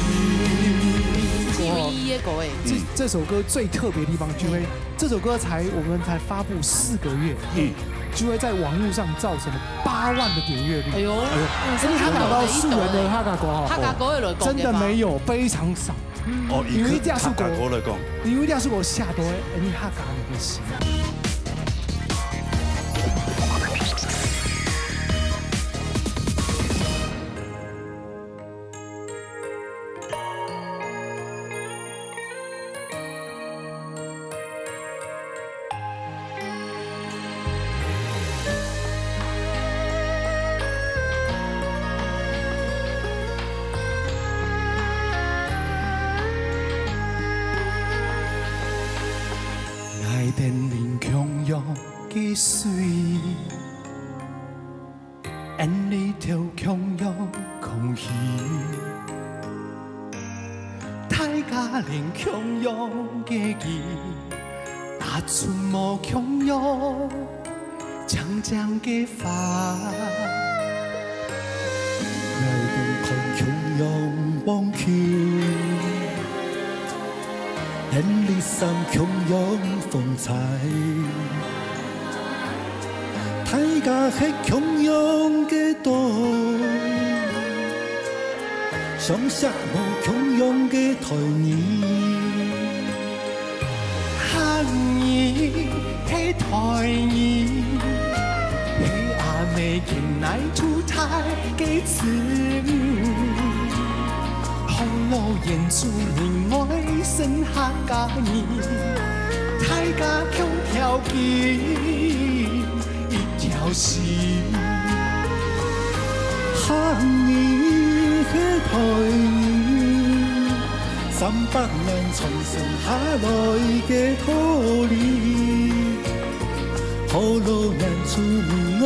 唯一个歌诶。这，嗯。这首歌最特别的地方，就会，嗯。这首歌才，我们才发布四个月，嗯。就会在网络上造成了八万的点阅率。哎呦，哎呦，哎，你客家个素人的客家歌吼，客家歌个來講，真的没有，非常少。嗯。哦，以客家歌来講。因为客家个下多，哎，你客家人的心。 𠊎等啉共樣个水， 𫣆俚敨共樣空氣，大家戀共樣个景，踏出無共樣靚靚个花。𠊎等看共樣網球，𫣆俚衫共樣風采。 大家係共樣个島，相識無共樣个台語。客語係台語，係阿姆見𠊎渡大个子女。 學老原住民愛惜客家人，大家共條筋，一條心。客語係台語，三百年傳承下來个道理。 學老原住民愛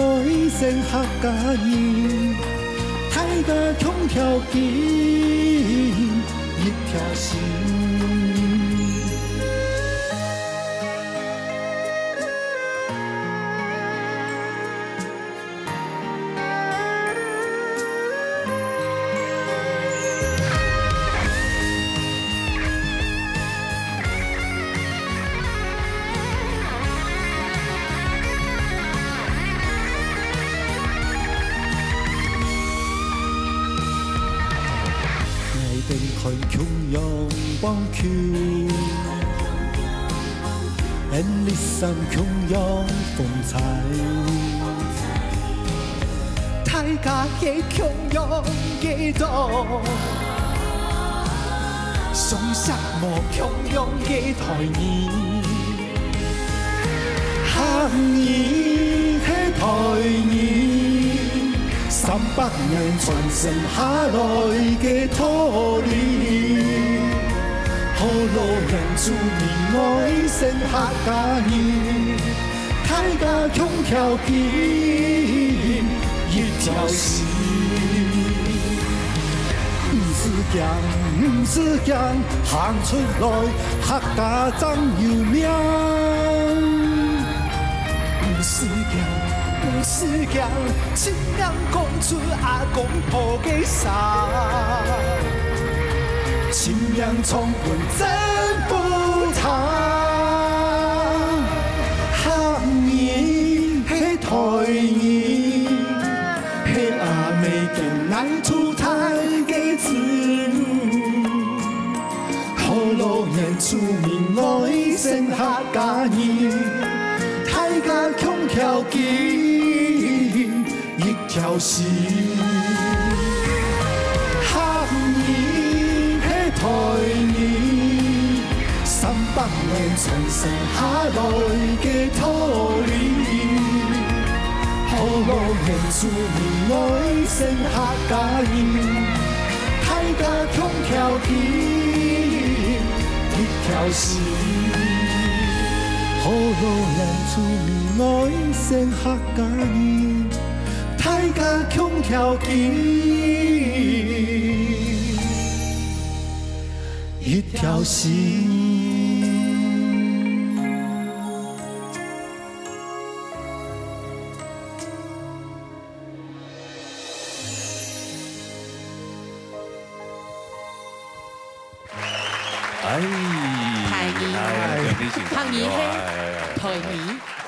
惜客家人，大家共條筋，一條心。 𠊎兜看共樣網球，𫣆俚衫共樣風采。大家係共樣个島，相惜無共樣个台語。 客語係台語，三百年傳承下來个道理。學老原住民愛惜客家人，大家共條筋，一條心。毋使驚，毋使驚，行出來， 客家正有名。毋使驚，毋使驚，盡量講出阿公婆个聲，盡量唱分政府聽。客語係台語，係阿姆見𠊎渡大个子女。 學老原住民愛惜客家人，大家共條筋，一條心。客語係台語，三百年傳承下來个道理。學老原住民愛惜客家人， 大家共條筋，一條心。學老原住民愛惜客家人，大家共條筋，一條心。哎，太厲害了。哎，客語係，哎，哎，哎。台語，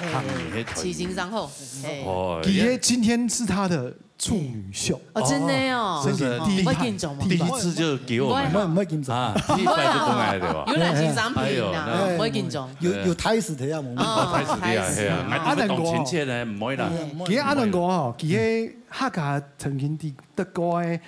客語係台語。徐先生好，哎。哦，佢个今天是他的處女秀。哦，真的哦。真的，第一，毋會緊張嗎？第一次就給我們。毋會啊。毋會，毋會緊張。啊，第一擺就過來對吧？有人欣賞品啊，哎喲，那毋會緊張。有，有台詞的呀，我們。哦，哦，台詞的呀，台詞。係啊，哦。哎，你們當親切呢，毋會啦。嗯，毋會。佢个恁樣講吼，佢个客家曾經的，的歌个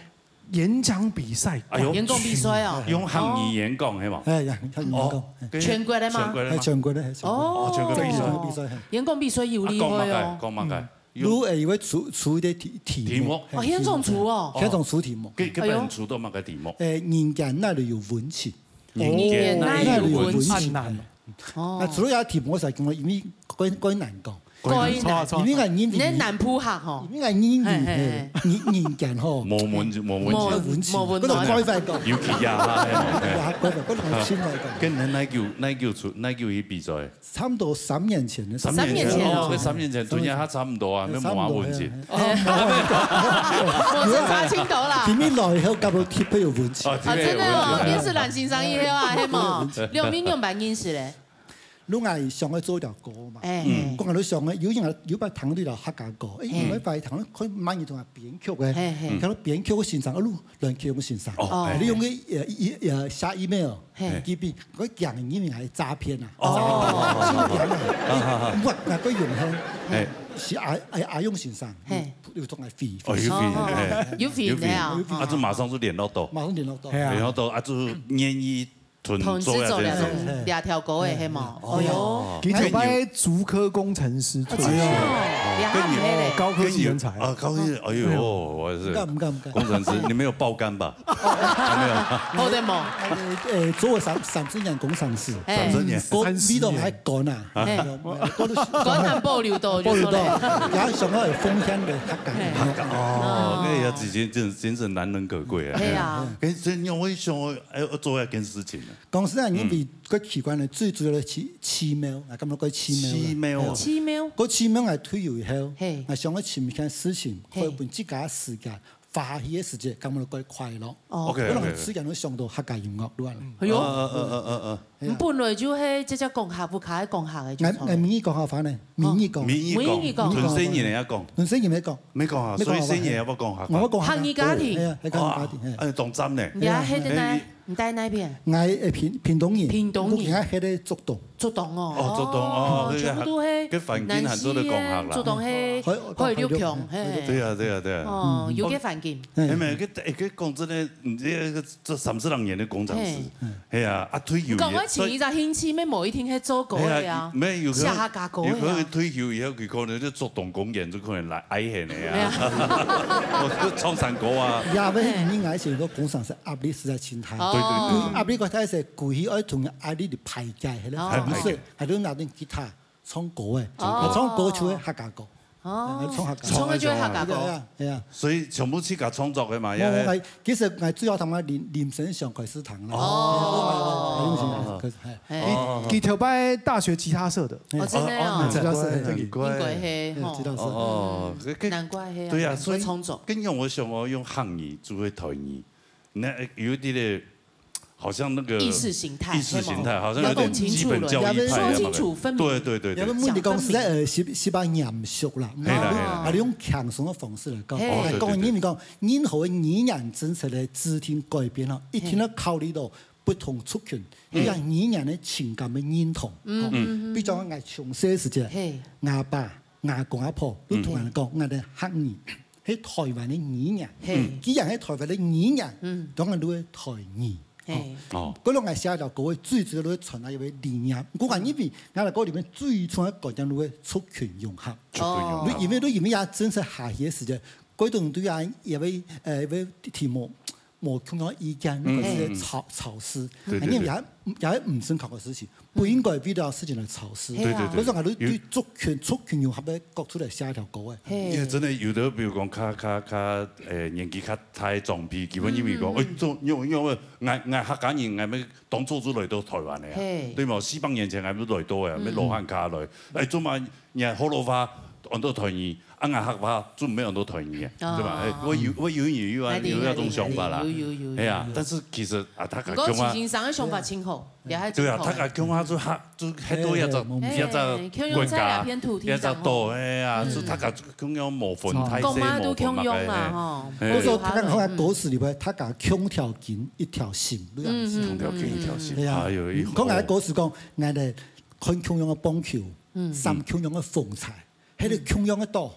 演講比賽，哎喲。演講比賽哦。用客語演講，係無？哎，用客語演講。哦，哎。全國个嗎？全國个嗎？哎，全國个，哎，全國个。哦。哦，全國比賽。全國比賽，哎。演講比賽有厲害哦。啊，講麼个？講麼个？嗯。你會，會出，出一個題，題目。題目。哦，現場出哦。現場出題目。佢，佢本身出到麼个題目？哎，人間哪裡有溫情？人間哪裡有溫情？哪裡有溫情？哦。啊，除了這題目，我才講，因為較，較難講。 該難。因為𠊎認為，你南部客吼。因為𠊎認為，嘿，嘿，嘿。人，人間吼，無溫，無溫情。無，無溫暖。該種改法講。尤其啊，嘿，嘿。啊，改法，該種新來講。跟人哪久，哪久出，哪久去比賽？差不多三年前个事。三年前，三年前哦。哦，跟三年前，對呀，佢差不多啊，哎，沒有啥溫情。差不多，嘿，嘿。哦，無，無相差盡多啦。今日來以後，感覺特別有溫情。哦，啊，真的哦，特別有溫情。認識藍先生以後啊，係無？兩位仰般認識咧？ 你𠊎想愛做一條歌嘛，哎。嗯。講到想愛，有人有擺聽到一條客家歌，哎，哎。有擺聽到，看蠻有同人編曲个，哎，哎。聽到編曲个先生，哦，你亂曲个先生，哦，哎。你用个，呃，一，呃，寫email，哎。寄俾，我驚因為係詐騙啊，哦。詐騙啊，信騙啊，哎，我，𠊎个用个，哎。係阿，阿，阿勇先生，哎。有，有同𠊎飛，哦，有飛，哦，哦，哎。有飛的啊。有飛，啊，就馬上就聯絡到，馬上聯絡到，哎呀。聯絡到，啊，就願意 同，同時做這條歌个，係無？哦。哎喲。佢就擺竹科工程師出身，哎喲，也還毋係咧。高科技人才。啊，高科技，哎喲，我也是。毋敢，毋敢，毋敢。工程師，你沒有爆肝吧？還沒有。好的無？呃，呃，做了三，三十年工程師。哎。三十年。過，三十年。你都還講啊？哎。我都是，講很保留的，保留的，就說咧。然後想要有風險的，他敢。哎。哦，那也要精神，精神難能可貴啊。對啊。哎，所以你有想要，哎，做一件事情呢？ 講實在，因為較奇怪呢，最主要个奇，奇妙，啊，感覺較奇妙啦。奇妙啊。奇妙。較奇妙，𠊎退休以後，嘿。𠊎想愛尋一件事情，嘿。可以分自家時間，花費个時間，感覺較快樂。哦。OK，OK，OK。可能時間都想到客家音樂，對吧？哎喲。嗯，嗯，嗯，嗯，嗯。你本來就係直接講客，屋下个講客个就著。𠊎，𠊎母語講客話呢，母語講。母語講，母語講。同細人仔講。同細人仔講。沒講啊，沒講啊，所以細人仔也不講客話。我講客話。客語家庭。哎呀，客語家庭，哦，哎。哎，當讚呢。你也係在哪？哎， 你在哪片？𠊎，呃，屏，屏東人，屏東人。𠊎現在竹東。竹東哦。哦，竹東哦，哦，對，全部都係該環境還做得講客啦。南四縣，竹東係海陸腔，嘿。對啊，對啊，對啊。哦，嗯。有个環境。哎，沒有，該，哎，該講真的，你這個，這三十多年的工程師，嘿。係啊，啊，退休也，你講我尋一隻興趣，乜無一定係做歌个啊，係啊，沒有，有可能，寫客家歌个啊。有可能退休以後，佢可能就竹東公園，就可能來挨下个啊。對啊。我就唱山歌啊。也毋係，因為𠊎係一個工程師， 壓力實在真大。哦。對，對，對。壓力个大細，故意愛同壓力排解，係咯，哦。方式，還有拿電吉他唱歌誒，哦。唱歌就係客家歌，哦。唱客家歌。唱个就係客家歌。係啊，係啊。所以全部自家創作个嘛，也係。無，無，其實𠊎主要同𠊎林，林生祥開始彈啦。哦。開始，係。哎。佢，佢頭擺大學吉他社的。哦，真的哦。哦，吉他社，難怪。難怪係，吼。吉他社。哦，嗯，這個，難怪係啊，對啊，所以，難怪創作。跟用我想哦，用客語做个台語。 那有一點點，好像那個意識形態，意識形態，係嗎？好像有點基本教義派一樣嘛。要講清楚了，說清楚分明。對，對，對，對。也問題講實在，呃，是，是較嚴肅啦。嘿啦，嘿啦。啊，你用輕鬆个方式來講，嘿。哦，對，對，對。來講，因為講，任何个語言政策个制定改變吼，一定要考慮到不同族群，嘿。佢个語言个情感个認同。嗯，吼，嗯，嗯。比如講，𠊎從細時節，嘿。𠊎爸、𠊎公、阿婆，都同人講，嗯，嘿。𠊎个客語。 係台灣个語言，嘿。既然係台灣个語言，嗯。當然就係台語。嘿。哦。哦。該種𠊎寫條歌个最主要就係傳達一個理念。毋過𠊎認為，𠊎个歌裡面最重要个觀念就係族群融合。族群融合。哦。你因為，你因為也真實下去个時間，該種對啊，也會，呃，會題目無共同意見，嗯，或者是吵，嗯，嗯。吵事。對，對，對。也，也毋正確个事情。 不應該為了事情來吵事。對，對，對。係啊。所以講，你對族群，族群融合个角度來寫一條歌誒。嘿。因為真的有的，比如講，較，較，較，呃，年紀較大个長輩，基本認為講，嗯。哎，做，因為，因為𠊎，𠊎客家人，𠊎乜當初就來到台灣个啊，嘿。對無？四百年前𠊎乜來到个啊，嗯。乜羅漢腳來。哎，做麼人學老話安到台語，啊，𠊎客話就毋愛安到台語啊，哦。對吧？哎，我有，我有，有，有啊，哎，對，有那種想法啦。有，有，有，有。哎呀，但是其實啊，大家不過共下其實上个想法真好，也還對啊，真好。大家共下就下，就很多一隻，哎，哎，一隻哎，共樣在哪片土地上國家，一隻島，哎呀，嗯。就大家共樣無分大細，講嘛都共樣嘛，無麼个。吼。哎。我說，大家看下歌詞裡背，大家共條筋一條心，這樣子。嗯，共條筋一條心，對啊，哎呦，一講下歌詞講，𠊎兜看共樣个棒球，三共樣个風采，還有共樣个島，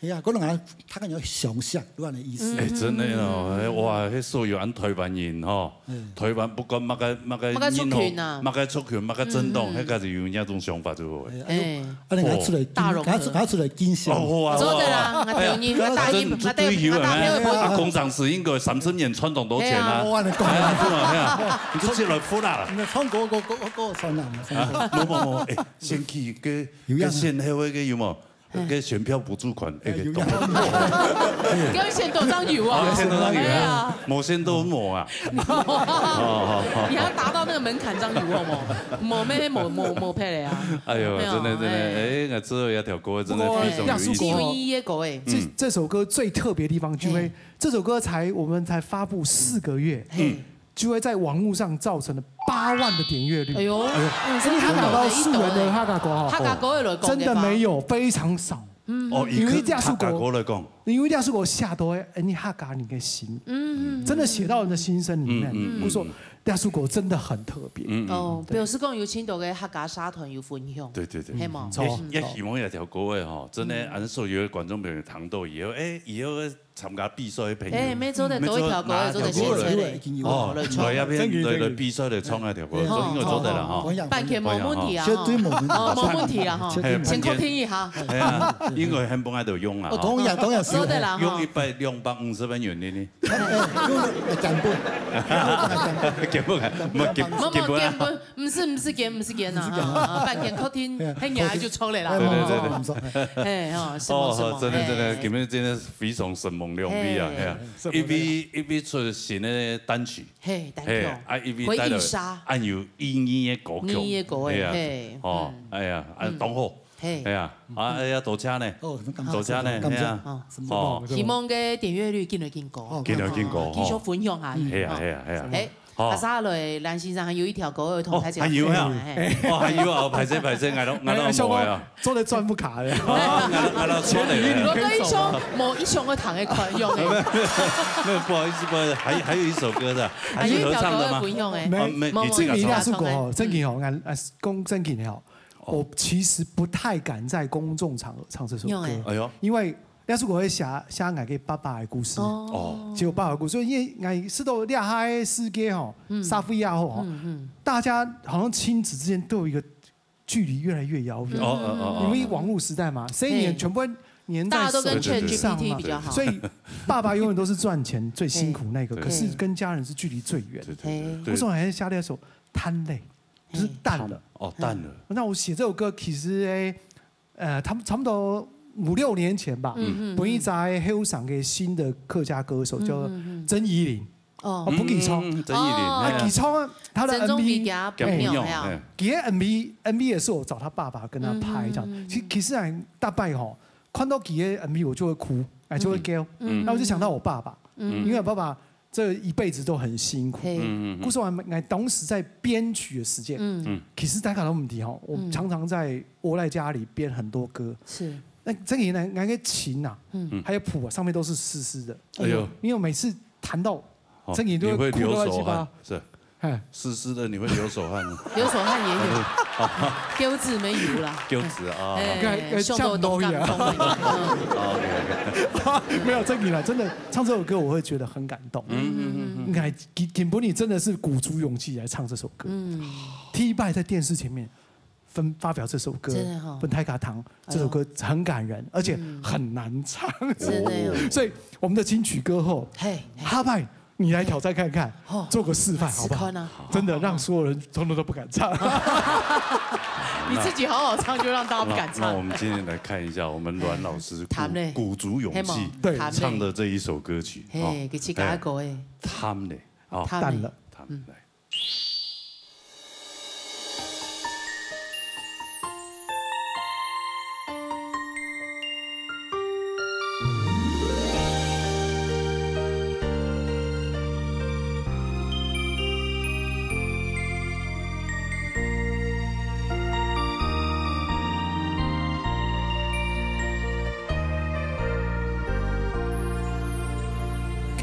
係啊，可能啊，大家有想像，有恁个意思。哎，真的哦，哎，哇，那所有俺台灣人吼，嗯。台灣不管麼个麼个麼个族群啊。人吼，麼个族群，麼个政黨，嗯。那个就有那種想法就好。哎，哎。啊，你拿出來，大融合。拿出，拿出來競選。哦，好啊，做得好啊。啦，𠊎投你，哎呀，𠊎答應，真𠊎答應，最後𠊎答應。啊，啊，工程師應該三十年賺當多錢啊。哎呀。我跟你講。哎呀，是嘛，哎呀，你就出來付啦。你看唱歌，歌，歌，歌，唱哪？唱歌。啊，無無無，哎，先去个，有樣啊。个先後个有無？个選票補助款，哎，哎，有懂。樣。要先多張油啊，啊，先多張油啊哎呀，無先多無啊。哦，好，好。你要達到那個門檻，張油好無？無咩，無無無配的啊。哎呦，沒有真的真的，哎。哎，那這一條歌真的非常有意思。不過，七月一个歌哎，这这首歌最特别的地方，就因为嘿。这首歌才我们才发布四个月，嘿，就会在网络上造成了八万的点阅率。哎呦，哎呦，你看得到素人的哈嘎歌哈，哈嘎歌的來講真的没有，非常少。哦，以因為這首歌客家歌來講，因为这首歌下都会，哎，你哈嘎你的心，嗯，真的写到人的心声里面。嗯嗯嗯我说这首歌真的很特别。嗯嗯。哦，表示講有真多个客家社團有分享，對對對。係無？錯也也希望這條歌个吼，真的，俺所有的觀眾朋友聽到以後，哎，以後參加比賽的朋友，哎，每週的多一條歌，每週做得寫出來。拿一條歌已經有。哦，來唱。來這片來來比賽來唱這條歌，哎應該做得啦哈。好，好。版權無問題啊，絕對無問題。哦，無問題啊，哈。哎呀，先確定一下。哎呀，應該還本來就用啊，哦，當然當然是。做得啦，哈用一。百兩百五十萬元的呢，哎，用了，哎，減半。減半，無減無無，減半啊。減半，毋使毋使減，毋使減啊，啊，啊，版權確定，哎呀嘿，你就出來啦。哎，對對對對。沒錯，沒錯。哎，哦，什哦，麼什麼，真的真的，哎今日真的非常神猛兩位啊，嘿。哎呀，一位一位出新的單曲，嘿，單嘿，曲，啊，一位回帶來憶殺，恁有意義的歌曲，意義的歌，哎呀，嘿，哦，嗯，哎呀，啊，嗯當好，嘿，哎呀，啊，哎呀，多謝呢，哦，感謝，多謝呢，感謝。哎呀，哦哦，希望个點閱率緊來緊高，哦緊來緊高，哦，繼續分享下去，係啊哦係啊係啊，哎，哦阿沙來，咱先生還有一條歌，我同大家哦，還有啊，嘿。哦，還有啊，歹勢歹勢，𠊎都𠊎都無啊，做得轉不卡的。啊，𠊎都𠊎都錯了。如果一首無一首个糖的款用的，沒有，不好意思，不好意思，還還有一首歌的，還是合唱的嗎？還有一條歌分享的，沒啊，沒，沒你自己這個李唱的。大叔國哦，正經哦，俺俺講正經的哦，我其實不太敢在公眾場合唱這首歌，用欸哎呦，因為李大叔國會寫寫𠊎个爸爸的故事。哦，哦，其實我爸爸的故事，因為𠊎知道這下个世界吼，社會也好吼，大家好像親子之間都有一個距離越來越遙遠。哦哦哦哦，因為網絡時代嘛，所以你全部黏在大家都跟手機上嘛 ChatGPT 比較好，所以爸爸永遠都是賺錢最辛苦那個，對可是跟家人是距離最遠。對對對為對什，麼還是寫那首《貪嘞》，就是淡了。哦，淡了，那我寫這首歌，其實哎，呃，差不差不多五六年前吧，嗯嗯本一在黑屋賞个新的客家歌手叫曾怡玲，哦哦，不給唱，嗯，曾怡玲，哦哎呀啊，給唱啊，他的曾宗 MV 比較給朋友，朋友呀哎，佢个MV，MV 也是我找他爸爸跟他拍這樣。嗯其其實啊，大概吼，看到佢个MV我就會哭，哎，就會叫。嗯那我就想到我爸爸，嗯因為我爸爸這一輩子都很辛苦。嘿，嗯嗯故所我還當時在編曲的時間，嗯，其實大家都問題吼，我常常在窩在家裡編很多歌。是，那這個呢，那個琴啊，嗯還有譜啊，上面都是濕濕的。哎呦，因為我每次彈到，哦曾怡都會哭到亂七八糟。你會流手汗，是，哎，濕濕的你會流手汗嗎？流手汗也有，狗子沒有啦，狗子啊，哎，該該胸都動感動的，嗯哦，OK OK，沒有，真的啦，真的唱這首歌我會覺得很感動。嗯嗯嗯你看，根根本你真的是鼓足勇氣來唱這首歌。嗯，第一擺在電視前面分發表這首歌，真的哈分大家聽，這首歌很感人，而且很難唱。真的有，所以我們的金曲歌后，嘿，哈拜，你來挑戰看看哦，做個示範好不好試看？啊，真的讓所有人通通都不敢唱。你自己好好唱，就讓大家不敢那那我唱。們今天來看一下我們阮老師鼓彈嘞鼓足勇氣嘿嘛對彈嘞唱的這一首歌曲，哦嘿，佢自家个歌哎，貪嘞，哦，貪淡了。貪來。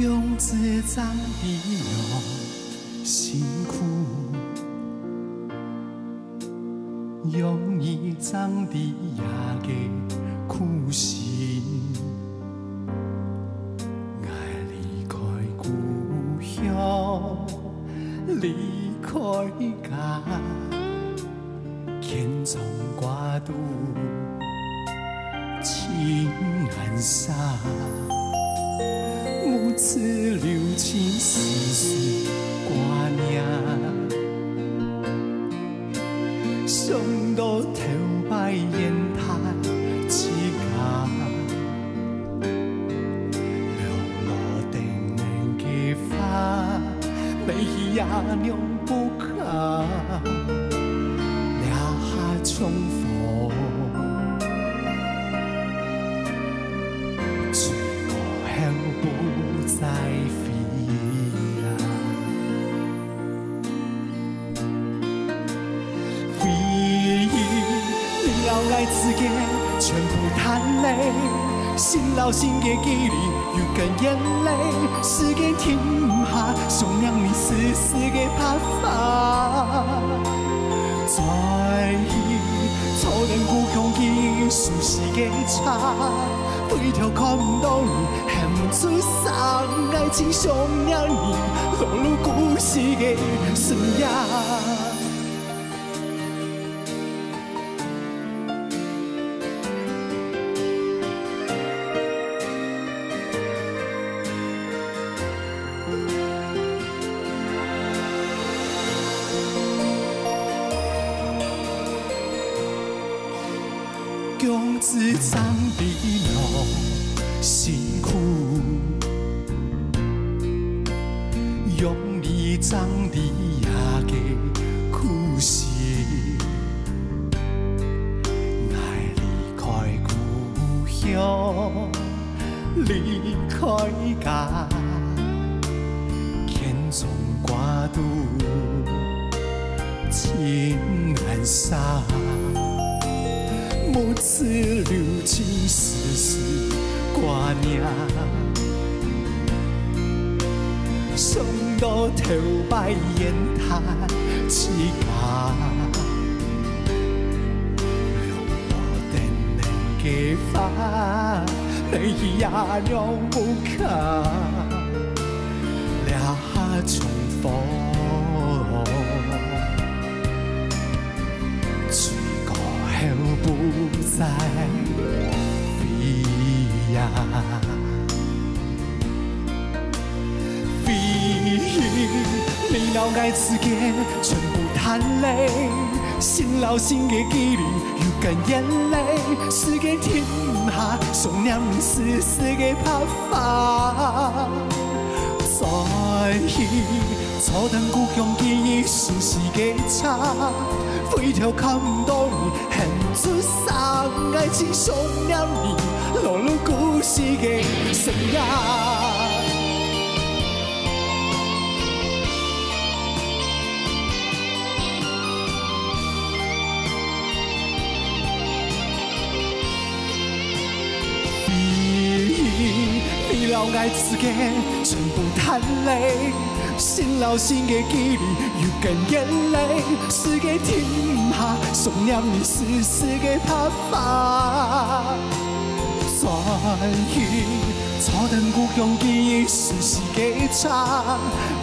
用紙張的我辛苦，用你張的呀个苦心。我离开故乡，离开家， 牵肠挂肚，情难舍，母子留情，世事挂念。想到头摆言谈之间，落落等等个花，你也让不开。 留下重逢，吹过后不再回呀。回忆，你摎𠊎之间全部淡了，心摎心个距离 又跟眼泪，時間停毋下，想念你絲絲个白髮。再去坐等故鄉記憶熟悉个車，回頭看毋到你，喊毋出聲。愛情想念你，落落故事个深夜。 用紙張的我辛苦，用你張的呀个苦心。 𠊎离開故鄉，離開家，牽腸掛肚，情難捨。母子留情，世事掛念。 想到頭擺言談之間，落落等等个花，你也讓不開，留下重逢。 吹過後不再回呀。回憶，你摎𠊎之間全部淡了，心摎心个距離又跟眼淚，時間停毋下，想念你絲絲个白髮。再去 坐等故鄉記憶熟悉个車，回頭看毋到你，喊出聲，愛情想念你，落落故事个深夜。回憶，你摎𠊎之間全部淡了。 心摎心个距離又跟眼淚，時間停毋下，想念你絲絲个白髮。再去坐等故鄉記憶熟悉个車，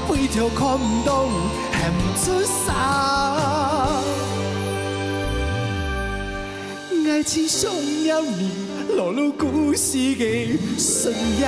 回頭看毋到你，喊毋出聲。愛情想念你，落落故事个深夜。